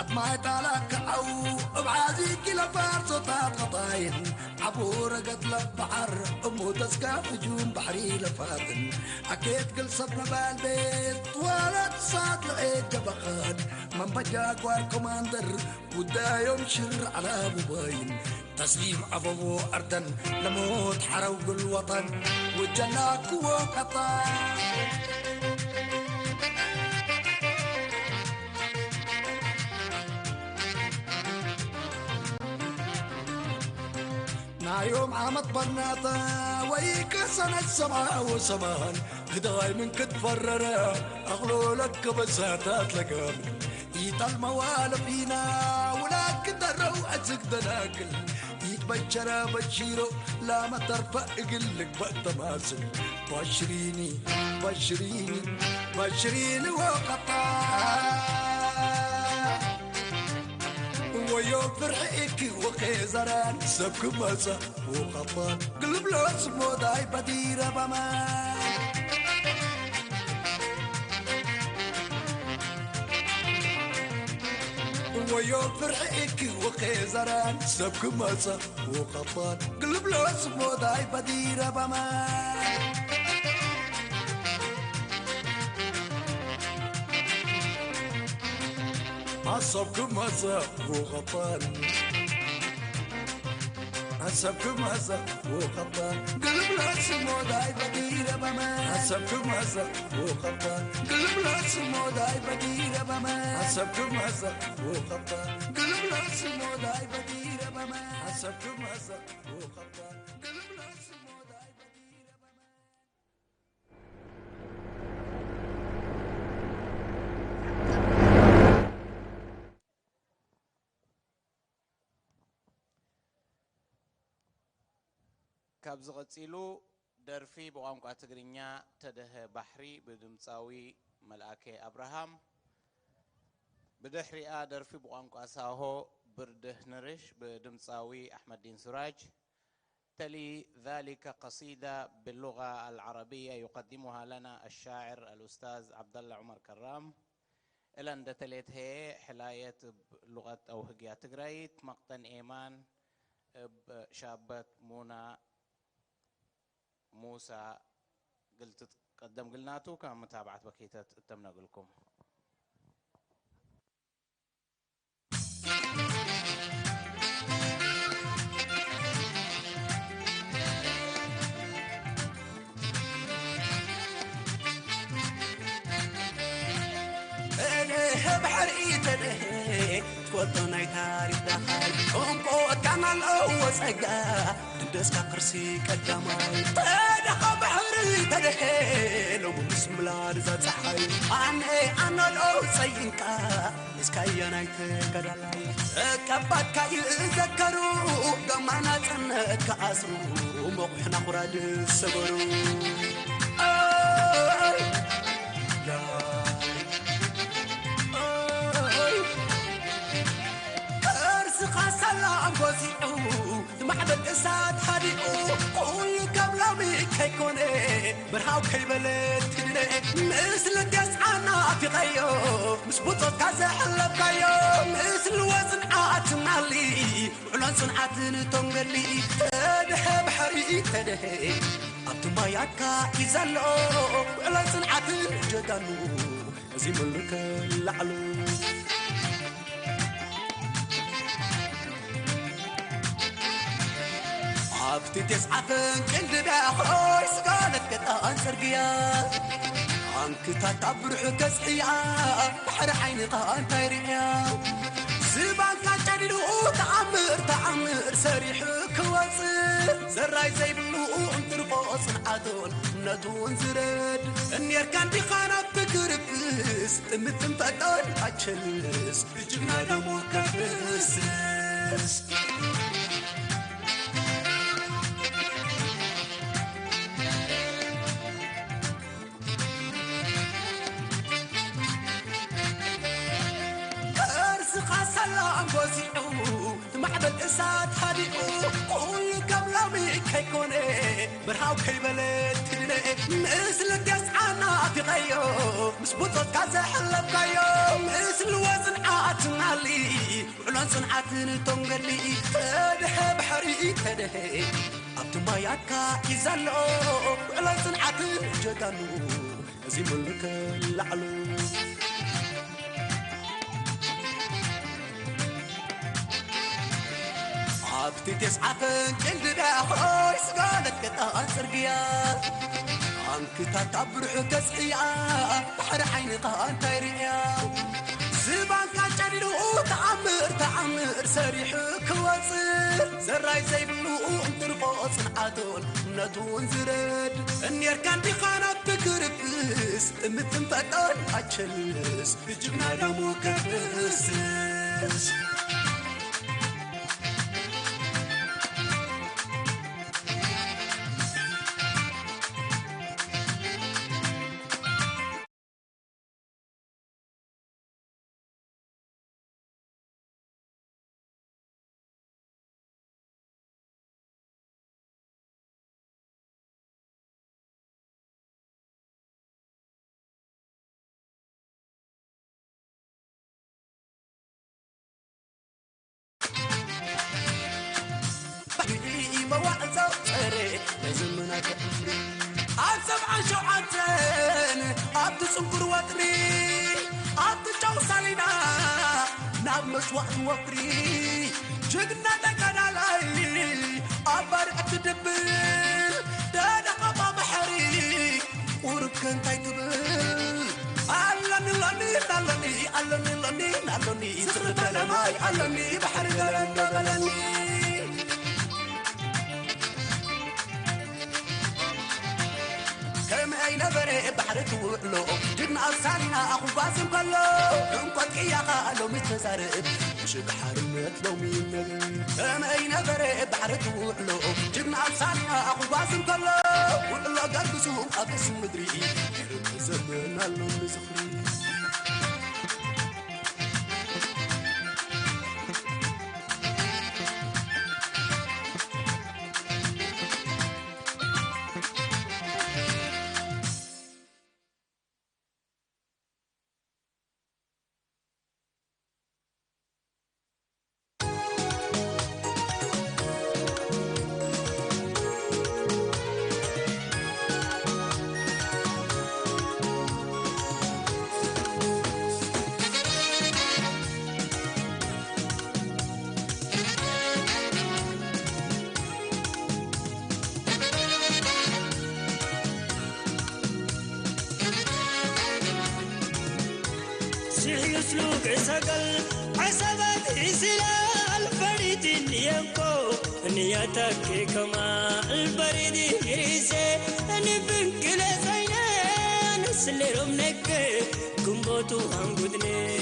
ኣብ ማይ ጣላ ክዓው ኣብ ዓዚ ኪሎ ፋርሶታት ኸጣይን ዓቡ ረገት ለበዓር እሞ ተስካ ፍጁም ባሕሪ ለፋትን ኣኬት ግልሰብ ነባል ቤት ዋላት ሳት ለኤት ጀበኻን መንበጃ ጓር ኮማንደር ጉዳዮም ሽር ዓላ ቡባይን ተስሊም ኣበቦ ኣርደን ለሞት ሓረው ግል ወጠን ውጀናክዎ ቀጣ ናዮም ዓመት በናታ ወይ ከሰነት ሰብዓ ወሰማን ህዳይ ምን ክትፈረረ ኣኽሎለት ከበሳታት ለጋምን ኢጣል መዋለፊና ውላድ ክደረው ዕዝግ ደናግል ኢት በቸረ በቺሮ ላመተርፈ እግል ልግበእ ተማስል ባሽሪኒ ባሽሪኒ ባሽሪኒ ወቀጣ ወዮ ፍርሒ እኪ ወኼዘራን ሰብ ክመጸ ውቐባ ግልብሎ ስሞዳይ በዲረ ባማ ወዮ ፍርሒ እኪ ወኼዘራን ሰብ ክመጸ ውቐባ ግልብሎ ስሞዳይ በዲረ ባማ ኣሰብ ክመጸ ውቐባ ኣሰብ ክመጸ ውቐባ ግልብሎ ስሞዳይ በዲረ ባማ ኣሰብ ክመጸ ውቐባ ግልብሎ ስሞዳይ በዲረ ባማ ኣሰብ ክመጸ ውቐባ ግልብሎ ስሞዳይ በዲረ ባማ ኣሰብ ክመጸ ውቐባ ግልብሎ ስሞዳይ በዲረ ባማ ካብዚ ቀጺሉ ደርፊ ብቋንቋ ትግርኛ ተደሀ ባሕሪ ብድምጻዊ መልኣከ ኣብርሃም፣ ብድሕሪኣ ደርፊ ብቋንቋ ሳሆ ብርድህ ንርሽ ብድምጻዊ ኣሕመዲን ሱራጅ፣ تلي ذلك قصيدة باللغة العربية يقدمها لنا الشاعر الأستاذ عبد الله عمر كرام. እለ እንደ ተሌት ሄ ሕላየት ብ ሉቐት ኣውህግያ ትግራይት መቕጠን ኤማን እብ ሻበት ሙና ሙሳ ግልትት ቀደም ግልናቱ ካብ መታብዓት በኪተት እተምነግልኩም። ተደሀ ባሕሪ ተደሀ ትፈልጦ ናይ ታሪኽ ዳኻይ እንቆ እካን ኣለዎ ጸጋ ድንደስካ ቅርሲ ቀዳማይ። ተደኻ ባሕሪ ተደሀ ሎሚ ምስ ምላድ እዛ ጸሓይ ኣነ ኣነሎ ጸይንካ እስካያ ናይ ተጋዳላይ ተቀባትካ ይዘከሩ ገማና ጽነትካ ኣስሩ መቑሕና ኩራድ ሰበሩ። ኣይ፣ ኣይ፣ ኣይ። ቅርስኻ ሰላም ጎዚዑ ማዕበል እሳት ሃዲኡ ኩሉ ከም ሎሚ ከይኮነ ብርሃው ከይበለ ትድነ። ምስ ልገስ ዓናፊቐዮ ምስ ብጾትካ ዘሕለፍካዮ ምስ ልወ ጽንዓት ማሊ ውዕሎን ጽንዓትን ቶም ገድሊ ተድሀ ባሕሪ ተድሀ ኣብቲ ማያትካ እዩ ዘሎ ውዕሎን ጽንዓትን ጀጋኑ እዚ ምልከ ላዕሉ። ኣብቲ ተስዓፈን ቅልድዳ ኾይ ስጋለት ገጣን ጽርግያ ኣንክታት ኣብ ብርሑ ከጽሕያ ባሕሪ ዓይንኻ እንታይ ርእያ ዝባንካ ጨዲዱ ተኣምር ተኣምር ሰሪሑ ክወጽእ ዘራይ ዘይብሉ እንትርፎ ጽንዓቱን እምነቱን ዝረድ እኔርካ እንዲኻ ናብቲ ክርክስ ጥምትን ፈጣን ኣቸልስ ብጅግና ደሙ ከፍስስ ከርስኻ ሰላም ጎሲዑ ማዕበል እሳት ሃዲኡ ኩሉ ከም ሎሚ ከይኮነ ብርሃው ከይበለ ትድነ ምስ ልገስ ዓናፊቐዮ ምስ ብጾትካ ዘሕለፍካዮ ምስ ልወ ጽንዓት ማሊ ውዕሎን ጽንዓትን ቶም ገድሊ ተድሀ ባሕሪ ተድሀ ኣብቲ ማያትካ እዩ ዘሎ ውዕሎን ጽንዓትን ጀጋኑ እዚ ምልከ ላዕሉ። ኣብቲ ተስዓፈን ቅልድዳ ኾይ ስጋለት ገጣን ጽርግያ ኣንክታት ኣብ ብርሑ ተጽሕያ ባሕሪ ዓይንኻ እንታይ ርእያ ዝባንካ ጨዲዱ ተኣምር ተኣምር ሰሪሑ ክወጽእ ዘራይ ዘይብሉ እንትርፎ ጽንዓቱን እምነቱን ዝረድ እኔርካ እንዲኻ ናብቲ ክርክስ ጥምትን ፈጣን ኣቸልስ ብጅግና ደሙ ከፍስስ መዋዕል ዘውፅር ናይ ዘመናት ዕፍሪ ኣብ ሰብዓን ሸውዓተን ኣብቲ ፅንኩር ወጥሪ ኣብቲ ጨው ሳሊና ናብ መስዋእቲ ወፍሪ ጅግና ተጋዳላይ ኣብ ባርዕ ትድብል ደደቐባ ባሕሪ ቁርብከ እንታይ ትብል ኣለኒ ኣለኒ ኣለኒ ኣለኒ ኣለኒ ኣለኒ ዝኽሪ ተለማይ ኣለኒ ባሕሪ ገለንዶ በለኒ ከመይ ነበረ ባሕሪ ትውዕሎ ጅግና ኣብ ሳሊና ክጓዝ እንከሎ እንቆጥቅያኻ ሎሚ ተዛርብ ምሽግ ሓርነት ሎሚ ይነብር ከመይ ነበረ ባሕሪ ትውዕሎ ጅግና ኣብ ሳሊና ክጓዝ እንከሎ ውዕሎ ገርግሱ ኣብ ርእሲ ምድሪ ዘበናሉ ንዝኽሪ سلوك سقل عسبت إسلال فريد ينكو نياتك كما البريد يريسي نبنك لزينان سلرم نك كمبوتو هنقدني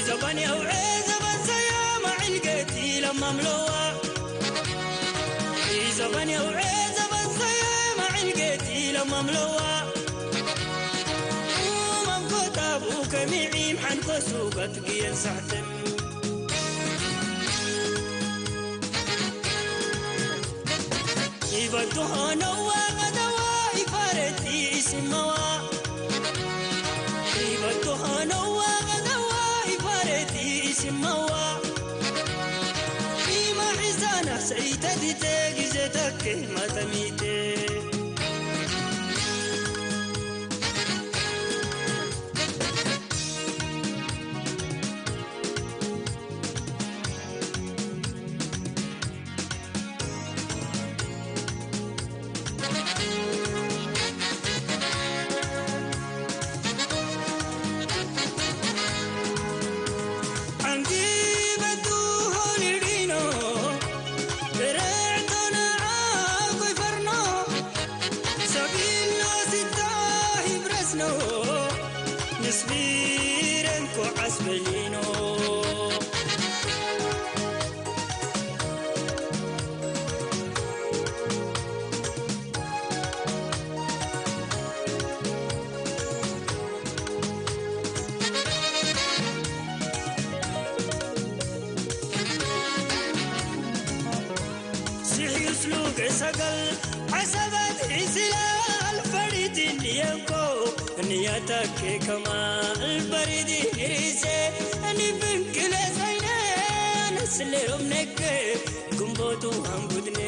زبان يوعي زبان سيا ما علقتي لما ملوى زبان يوعي زبان سيا ما علقتي لما ملوى ومن كتابو كميعي محن كسوبت قيان سحتم ይበድሆ ነዋ ቀደዋ ይፋረቲ ይስመዋ ይበድሆ ነዋ ቀደዋ ይፋረቲ ይስመዋ ይማሒዛና ሰይተዲተ ግዜ ተክ ማተሚተ ሰገል ዓሰበት ኢስላል ፈሪድ ንየንኮ ንያታኬ ከማል በሪድ ንሪሴ ንብንክለ ዘይነ ነስሌዮም ነክ ግንቦቱ ሃንጉድኔ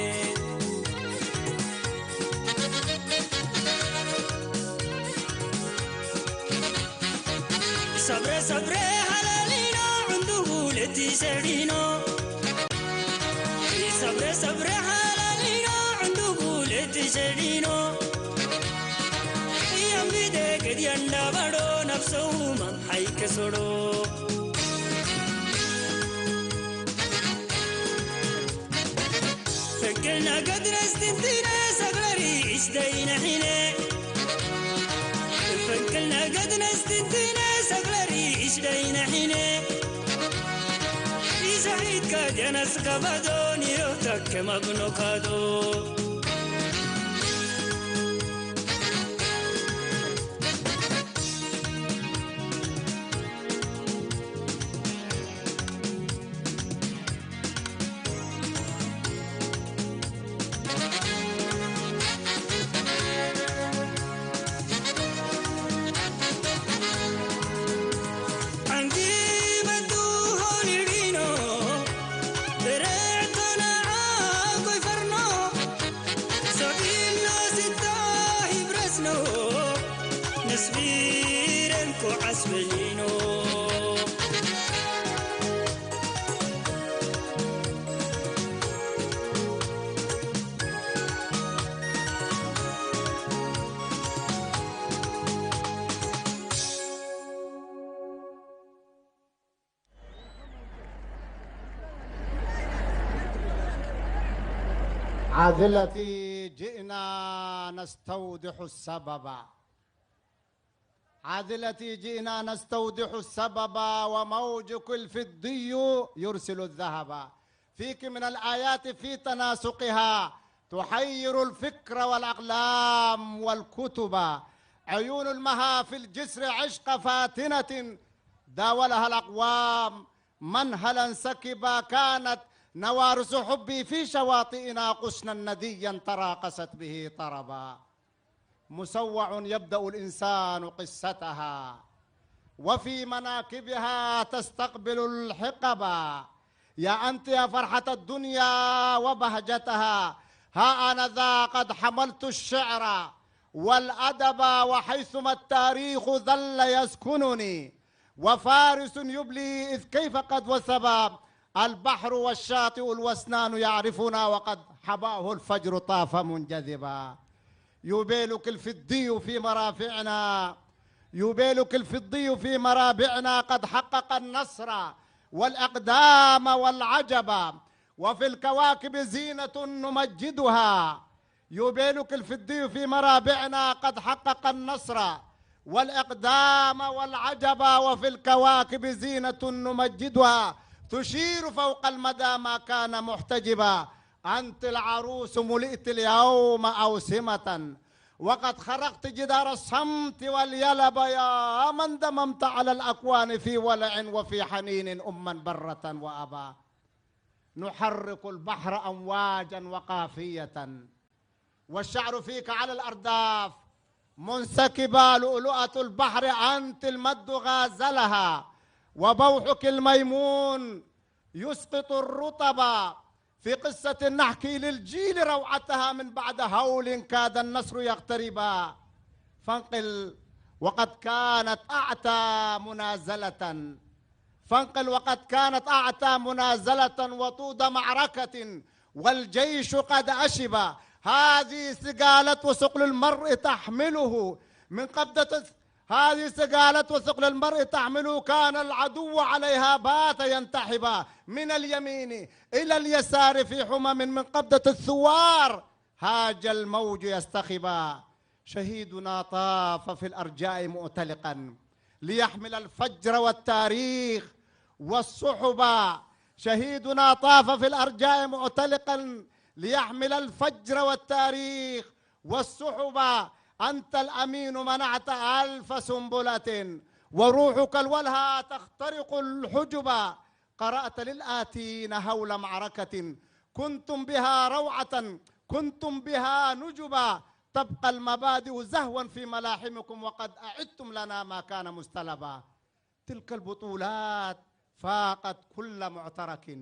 ሰብረ ሰብረ ሃላሊኖ ዕንዱጉ ለቲ ሰዲኖ ሰብረ ሰብረ ሃላሊኖ ዕንዱጉ ለቲ ሰዲኖ እያም ቢደ ገድያ እንዳባዶ ናብ ሰውማም ሓይከ ሶዶ ፈንቅልና ገድነስ ትንቲነ ሰብረሪ እሽደይነ ሒነ ፈንቅልና ገድነስ ትንቲነ ሰብረሪ እሽደይነ ሒነ ይሰሒት ካድያነስ ከባዶ ኒሮታ ከማብኖካዶ عادلتي جئنا نستوضح السبب. عادلتي جئنا نستوضح السبب. وموجك الفضي يرسل الذهب. فيك من الآيات في تناسقها تحير الفكر والأقلام والكتب. عيون المها في الجسر عشق فاتنة داولها الأقوام منهلا سكبا. كانت نوارس حبي في شواطئنا غصنا نديا تراقصت به طربا. مسوع يبدأ الإنسان قصتها وفي مناكبها تستقبل الحقبا. يا أنت يا فرحة الدنيا وبهجتها، ها أنا ذا قد حملت الشعر والأدب، وحيثما التاريخ ظل يسكنني وفارس يبلي إذ كيف قد وثب. البحر والشاطئ الوسنان يعرفنا وقد حباه الفجر طاف منجذبا. يوبيلك الفدي في مرافعنا، يوبيلك الفدي في مرابعنا قد حقق النصر والإقدام والعجبا، وفي الكواكب زينة نمجدها. يوبيلك الفدي في مرابعنا قد حقق النصر والإقدام والعجبا، وفي الكواكب زينة نمجدها تشير فوق المدى ما كان محتجبا. أنت العروس ملئت اليوم أوسمة، وقد خرقت جدار الصمت واليلب، يا من دممت على الأكوان في ولع وفي حنين أما برة وأبا. نحرك البحر أمواجا وقافية، والشعر فيك على الأرداف منسكبة. لؤلؤة البحر أنت المد غازلها، وبوحك الميمون يسقط الرطب. في قصة نحكي للجيل روعتها، من بعد هول كاد النصر يقتربا. فانقل وقد كانت أعتى منازلة، فانقل وقد كانت أعتى منازلة وطود معركة، والجيش قد أشب. هذه سقالة وثقل المرء تحمله من قبضة، هذه سقالة وثقل المرء تحمله، كان العدو عليها بات ينتحبا من اليمين إلى اليسار في حمم من قبضة الثوار. هاج الموج يستخبا. شهيدنا طاف في الأرجاء مؤتلقا ليحمل الفجر والتاريخ والسحبا. شهيدنا طاف في الأرجاء مؤتلقا ليحمل الفجر والتاريخ والسحبا. أنت الأمين منعت ألف سنبلة، وروحك الولهى تخترق الحجبا. قرأت للآتين هول معركة، كنتم بها روعة، كنتم بها نجبا. تبقى المبادئ زهوا في ملاحمكم، وقد أعدتم لنا ما كان مستلبا. تلك البطولات فاقت كل معترك،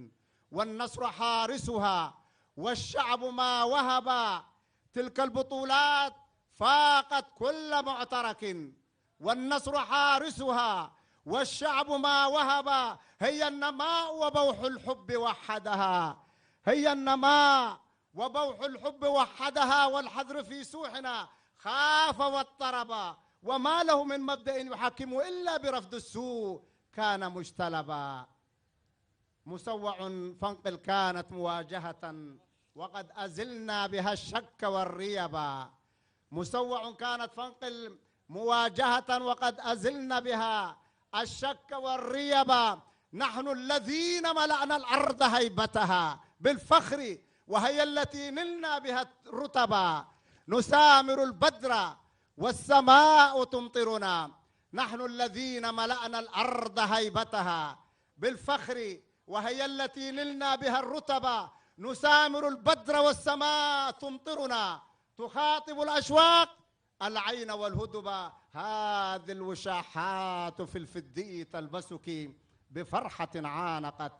والنصر حارسها، والشعب ما وهبا. تلك البطولات فاقت كل معترك، والنصر حارسها، والشعب ما وهبا. هي النماء وبوح الحب وحدها، هي النماء وبوح الحب وحدها، والحذر في سوحنا خاف واضطربا، وما له من مبدأ يحكم إلا برفض السوء كان مجتلبا. مسوع فانقل كانت مواجهة وقد أزلنا بها الشك والريبا. مسوع كانت فانقل مواجهة وقد أزلنا بها الشك والريبا. نحن الذين ملأنا الأرض هيبتها بالفخر، وهي التي نلنا بها الرتبا. نسامر البدر والسماء تمطرنا. نحن الذين ملأنا الأرض هيبتها بالفخر، وهي التي نلنا بها الرتبا. نسامر البدر والسماء تمطرنا، تخاطب الأشواق العين والهدبا. هذه الوشاحات في الفدي تلبسك بفرحة عانقت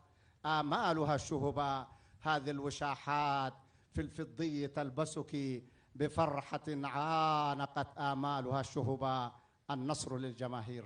آمالها الشهبا. هذه الوشاحات في الفضي تلبسك بفرحة عانقت آمالها الشهبا. النصر للجماهير.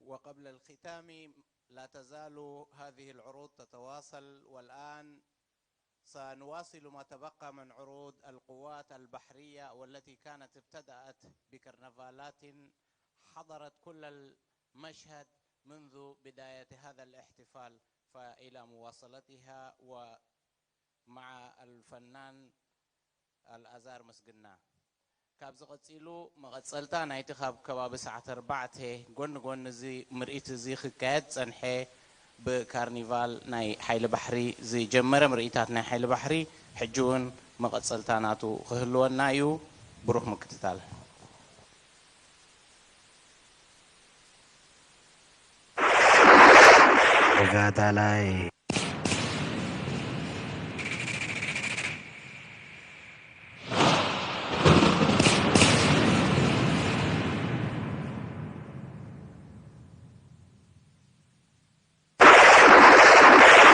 وقبل الختام، لا تزال هذه العروض تتواصل، والآن سنواصل ما تبقى من عروض القوات البحرية، والتي كانت ابتدأت بكرنفالات حضرت كل المشهد منذ بداية هذا الاحتفال، فإلى مواصلتها ومع الفنان ኣልኣዛር ምስግና። ካብዚ ቀጺሉ መቐጸልታ ናይቲ ካብ ከባቢ ሰዓት ኣርባዕተ ጎኒ ጎኒ እዚ ምርኢት እዚ ክካየድ ጸንሐ ብካርኒቫል ናይ ሓይሊ ባሕሪ ዝጀመረ ምርኢታት ናይ ሓይሊ ባሕሪ ሕጂ እውን መቐጸልታ ናቱ ክህልወና እዩ። ብሩኽ ምክትታል። ተጋዳላይ።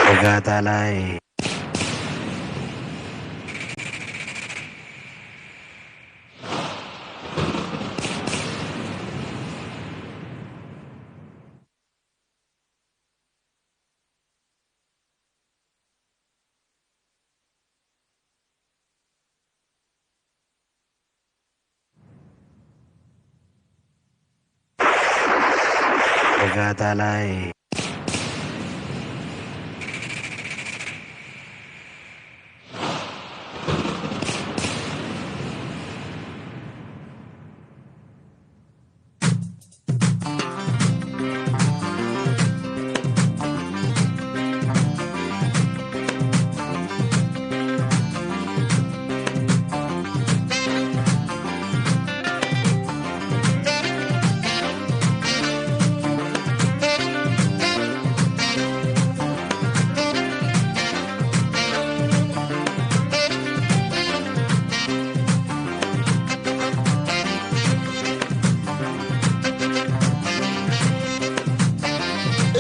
ተጋዳላይ። ተጋዳላይ።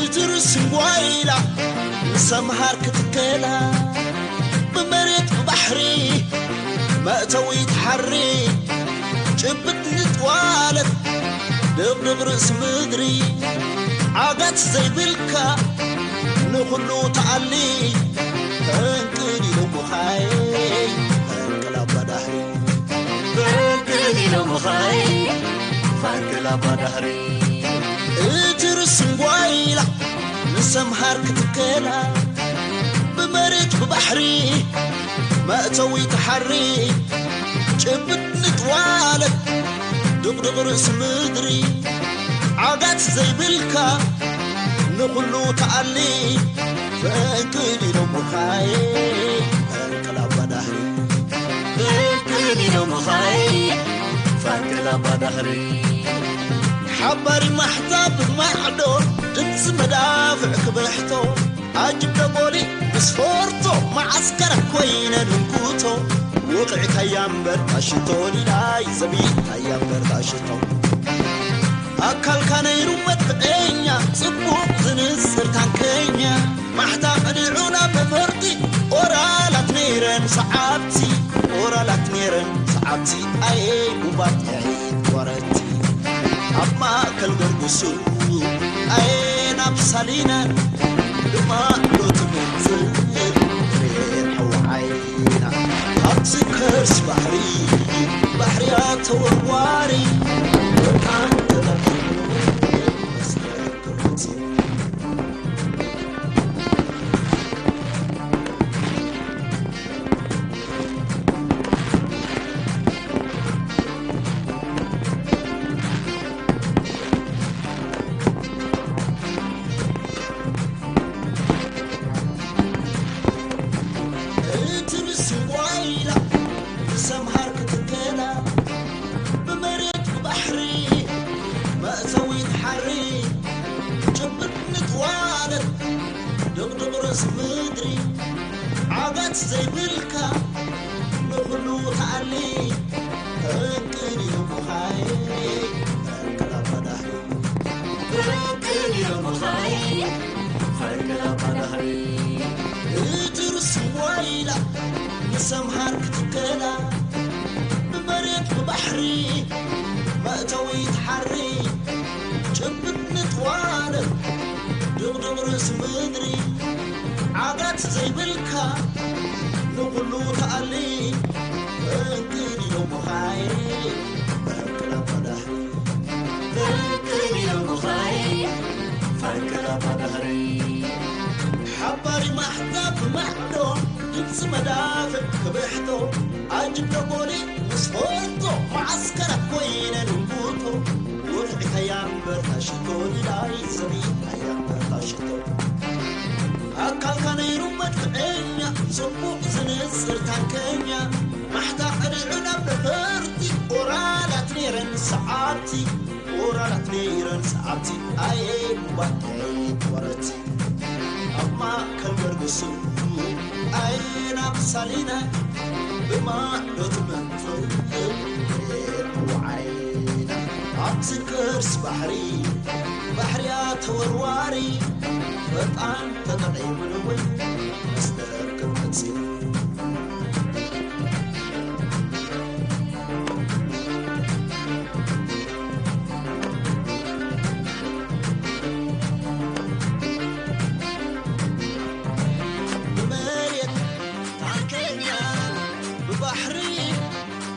እትርስ እንጓይላ ምስ ኣምሃር ክትከላ፣ ብመሬት ብባሕሪ መእተዊ ትሓሪ፣ ጭብጥ ንጥዋለት ድቕድቕ ርእሲ ምድሪ፣ ዓጋት ዘይብልካ ንኹሉ ተኣሊ፣ ፈንቅል ኢሎምኻይ ፈንቅል ኣባዳህሪ። ፈንቅል ኢሎምኻይ ፈንቅል ኣባዳህሪ። እቲ ርስንጓይላ ንሰምሃር ክትከላ፣ ብመሬት ብባሕሪ መእተዊ ተሓሪ፣ ጭብጥ ንጥዋለት ድቕድቕ ርእሲ ምድሪ፣ ዓጋት ዘይብልካ ንኹሉ ተኣሊ፣ ፈንቅል ኢሎምኻይ ፈንቅል ኣባዳህሪ። ፈንቅል ኢሎምኻይ ፈንቅል ኣባዳህሪ። ሓባሪ ማሕታ ብማዕዶ ድምፂ መዳፍዕ ክብሕቶ፣ ዓጅብ ደጎሊ ምስ ፎርቶ፣ መዓስከር ኮይነ ንንኩቶ፣ ውቕዒ ታያ እምበር ታሽቶ፣ ሊላይ ዘቢት ታያ እምበር ታሽቶ። ኣካልካ ነይሩ መድፍዐኛ፣ ጽቡቕ ዝንጽር ታንከኛ፣ ማሕታ ቐዲዑ ናብ ነፈርቲ፣ ኦራላት ነይረን ሰዓብቲ፣ ኦራላት ነይረን ሰዓብቲ፣ ኣየ ጉባጥዒ ወረርቲ። ኣብ ማእከል ገርግሱ ኣየ ናብ ሳሊና፣ ድማ ዶ ትመጽእ ሬር ሕወዓይና። ኣብዚ ከርሲ ባሕሪ፣ ባሕርያ ተወርዋሪ፣ ወርቃን ተጠቒሙ መስቀል ተወጺኡ። እቲ ርስንጓይላ ብሰምሃር ክትከላ፣ ብመሬት ብባሕሪ መእተዊት ሓሪ፣ ጭብጥ ንጥዋለት ድቕድቕ ርእሲ ምድሪ፣ ዓጋት ዘይብልካ ንኹሉ ተኣሊ፣ ፈንቅል ኢሎምኻይ ፈንቅል ኣባዳህሪ። ፈንቅል ኢሎምኻይ ፈንቅል ኣባዳህሪ። እቲ ርስንጓይላ ንሰምሃር ክትከላ፣ ብመሬት ብባሕሪ መእተዊ ትሓሪ፣ ጭብጥ ንጥዋለት ድቕድቕ ርእሲ ምድሪ፣ ዓጋት ዘይብልካ ንኹሉ ተኣሊ፣ ፈንቅል ኢሎምኻይ ፈንቅል ኣባዳህሪ። ፈንቅል ኢሎምኻይ ፈንቅል ኣባዳህሪ። ሓባሪ ማሕታ ብማዕዶ ድምፂ መዳፍዕ ክብሕቶ፣ ዓጅብ ደጎሊ ምስ ፎርቶ፣ መዓስከራት ኮይነ ንንኩቶ፣ ውቕዒ ታያ እምበር ታሽቶ፣ ሊላይ ዘቢት ታያ እምበር ታሽቶ። ኣካልካ ነይሩ መድፍዐኛ፣ ጽቡቕ ዝንጽር ታንከኛ፣ ማሕታ ቐዲዑ ናብ ነፈርቲ፣ ሰዓብቲ ኦራላት ነይረን ሰዓብቲ ኣየ ሙባተይ ወረቲ ኣብ ማእከል ገርግሱ ኣየ ናብ ሳሊና ብማዕዶ ትመንፍል ወዓይና ኣብቲ ቅርስ ባሕሪ ባሕርያ ተወርዋሪ ፈጣን ተጠቒሙን እውን መስደር ክመጽእ ብመሬት ታንከኛ ብባሕሪ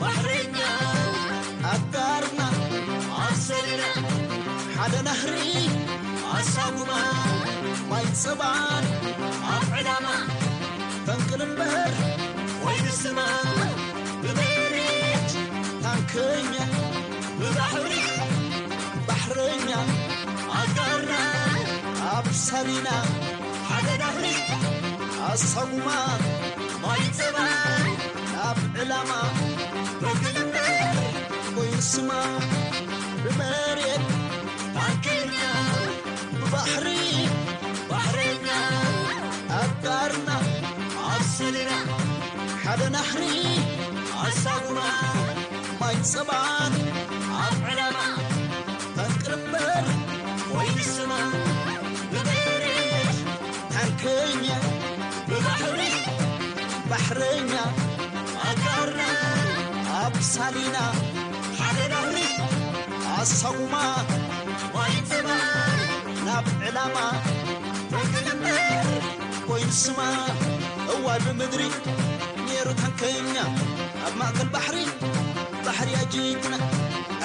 ባሕረኛ ኣጋርና ኣሰሪና ሓደ ናህሪ ኣሳጉማ ማይ ጸባን ኣብ ዕላማ ፈንቅል እምበር ወይ ንስማ ብመሬት ታንከኛ ብባሕሪ ባሕረኛ ኣጋርና ኣብ ሳሊና ሓደ ናህሪ ኣሳጉማ ማይ ጸባ ናብ ዕላማ ፈንቅል እምበር ወይ ንስማ ብመሬት ታንከኛ ብባሕሪ ባሕረኛ ኣጋርና ኣሰሪና ሓደ ናህሪ ኣሳጉማ ማይ ጸባን ኣብ ዕላማ ፈንቅል እምበር ወይ ንስማ ብመሬት ታንከኛ ብባሕሪ ባሕረኛ ኣጋርና ኣብ ሳሊና ሓደ ናህሪ ኣሳጉማ ማይ ጸባን ናብ ዕላማ ፈንቅል እምበር ኮይኑ ስማ እዋይ ብምድሪ ነይሩ ታንከኛ ኣብ ማእከል ባሕሪ ባሕርያ ጅግና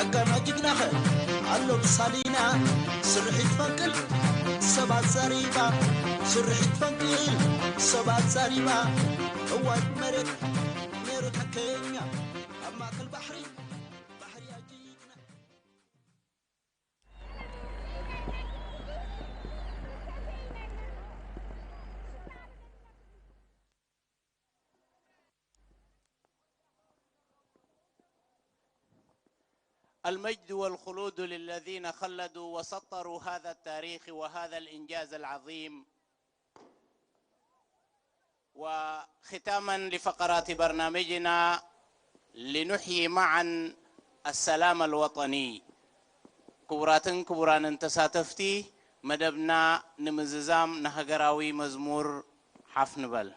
ኣጋና ጅግናኸ ኣሎ ብሳሊና ስርሒት ፈንቅል ሰባት ዘሪባ ስርሒት ፈንቅል ሰባት ዘሪባ እዋይ መሬት ነይሩ ታንከኛ ኣብ ማእከል ባሕሪ ባሕርያ ጅግና المجد والخلود للذين خلدوا وسطروا هذا التاريخ وهذا الإنجاز العظيم. وختاما لفقرات برنامجنا لنحيي معا السلام الوطني. ክቡራትን ክቡራንን ተሳተፍቲ መደብና ንምዝዛም ንሃገራዊ መዝሙር ሓፍ ንበል።